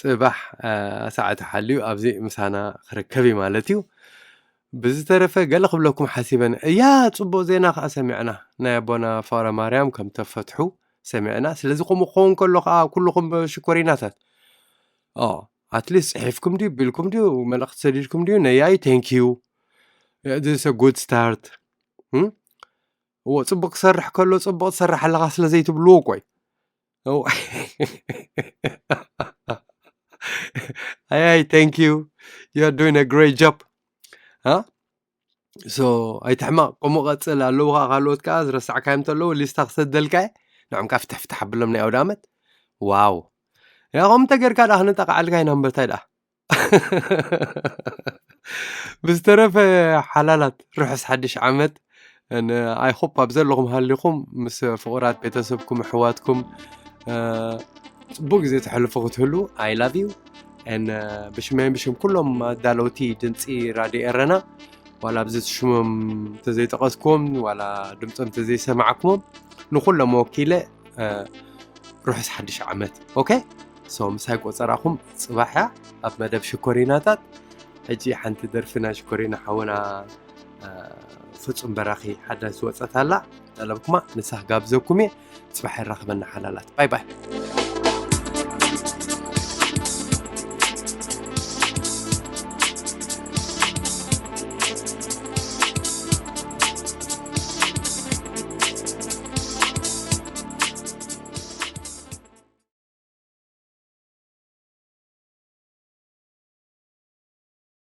ፅባሕ፣ እ፣ ሰዓቱ ሓልዩ ኣብዚ ምሳና ክርከብ እዩ ማለት እዩ። ብዝተረፈ ገለ ክብለኩም ሓሲበን እያ። ፅቡቕ ዜና ከዓ ሰሚዕና፣ ናይ ኣቦና ፍቕረ ማርያም ከም ተፈትሑ ሰሚዕና። ስለዚ ከምኡ ክኸውን ከሎ ከዓ ኩልኹም ሽኮሪናታት፣ ኦ፣ ኣትሊስት ፅሒፍኩም ድዩ፣ ቢልኩም ድዩ፣ መልእኽቲ ሰዲድኩም ድዩ፣ ነያይ thank you፣ this is a good start። እም? እዎ፣ ፅቡቕ ክሰርሕ ከሎ ፅቡቕ ትሰርሕ ኣለኻ ስለ ዘይትብልዎ ቆይ። እዎ። ኣያይ thank you፣ you're doing a great job። እ? So ኣይትሕመቕ፣ ከምኡ ቀፅል። ኣለዉ ከዓ ካልኦት ከዓ ዝረሳዕካዮም እንተለዉ ሊስታ ክሰደልካ እየ። ንዖም ከዓ ፍትሕ ፍትሕ ኣብሎም ናይ ኣውደ ዓመት። ዋው፣ ያ ከምኡ እንተጌርካ ደኣ ክንጠቃዓልካ ኢና እምበር ታይ ደኣ። ብዝተረፈ ሓላላት ርሑስ ሓድሽ ዓመት። I hope ኣብ ዘለኹም ሃሊኹም ምስ ፍቑራት ቤተሰብኩም፣ ኣሕዋትኩም፣ እ፣ ፅቡቅ ግዜ ተሕልፉ ክትህሉ I love you። And፣ እ፣ ብሽመይን ብሽም ኩሎም ኣዳለውቲ ድምፂ ራድዮ ኤረና፣ ዋላ ኣብዚ ሽሞም እንተዘይጠቐስኩዎም ዋላ ድምፆም እንተዘይሰማዕኩሞም፣ ንኩሎም ወኪለ፣ እ፣ ርሑስ ሓድሽ ዓመት። ኦኬ? So ምሳይ ቆፀራኹም ፅባሕ እያ ኣብ መደብ ሽኮሪናታት። ሕጂ ሓንቲ ደርፊ ናይ ሽኮሪና ሓውና፣ እ፣ ፍጹም በራኺ ሓዳስ ዝወፀት ኣላ፣ ጠለብኩማ ንሳ ክጋብዘኩም እየ። ፅባሕ የራኽበና ሓላላት። ባይ ባይ።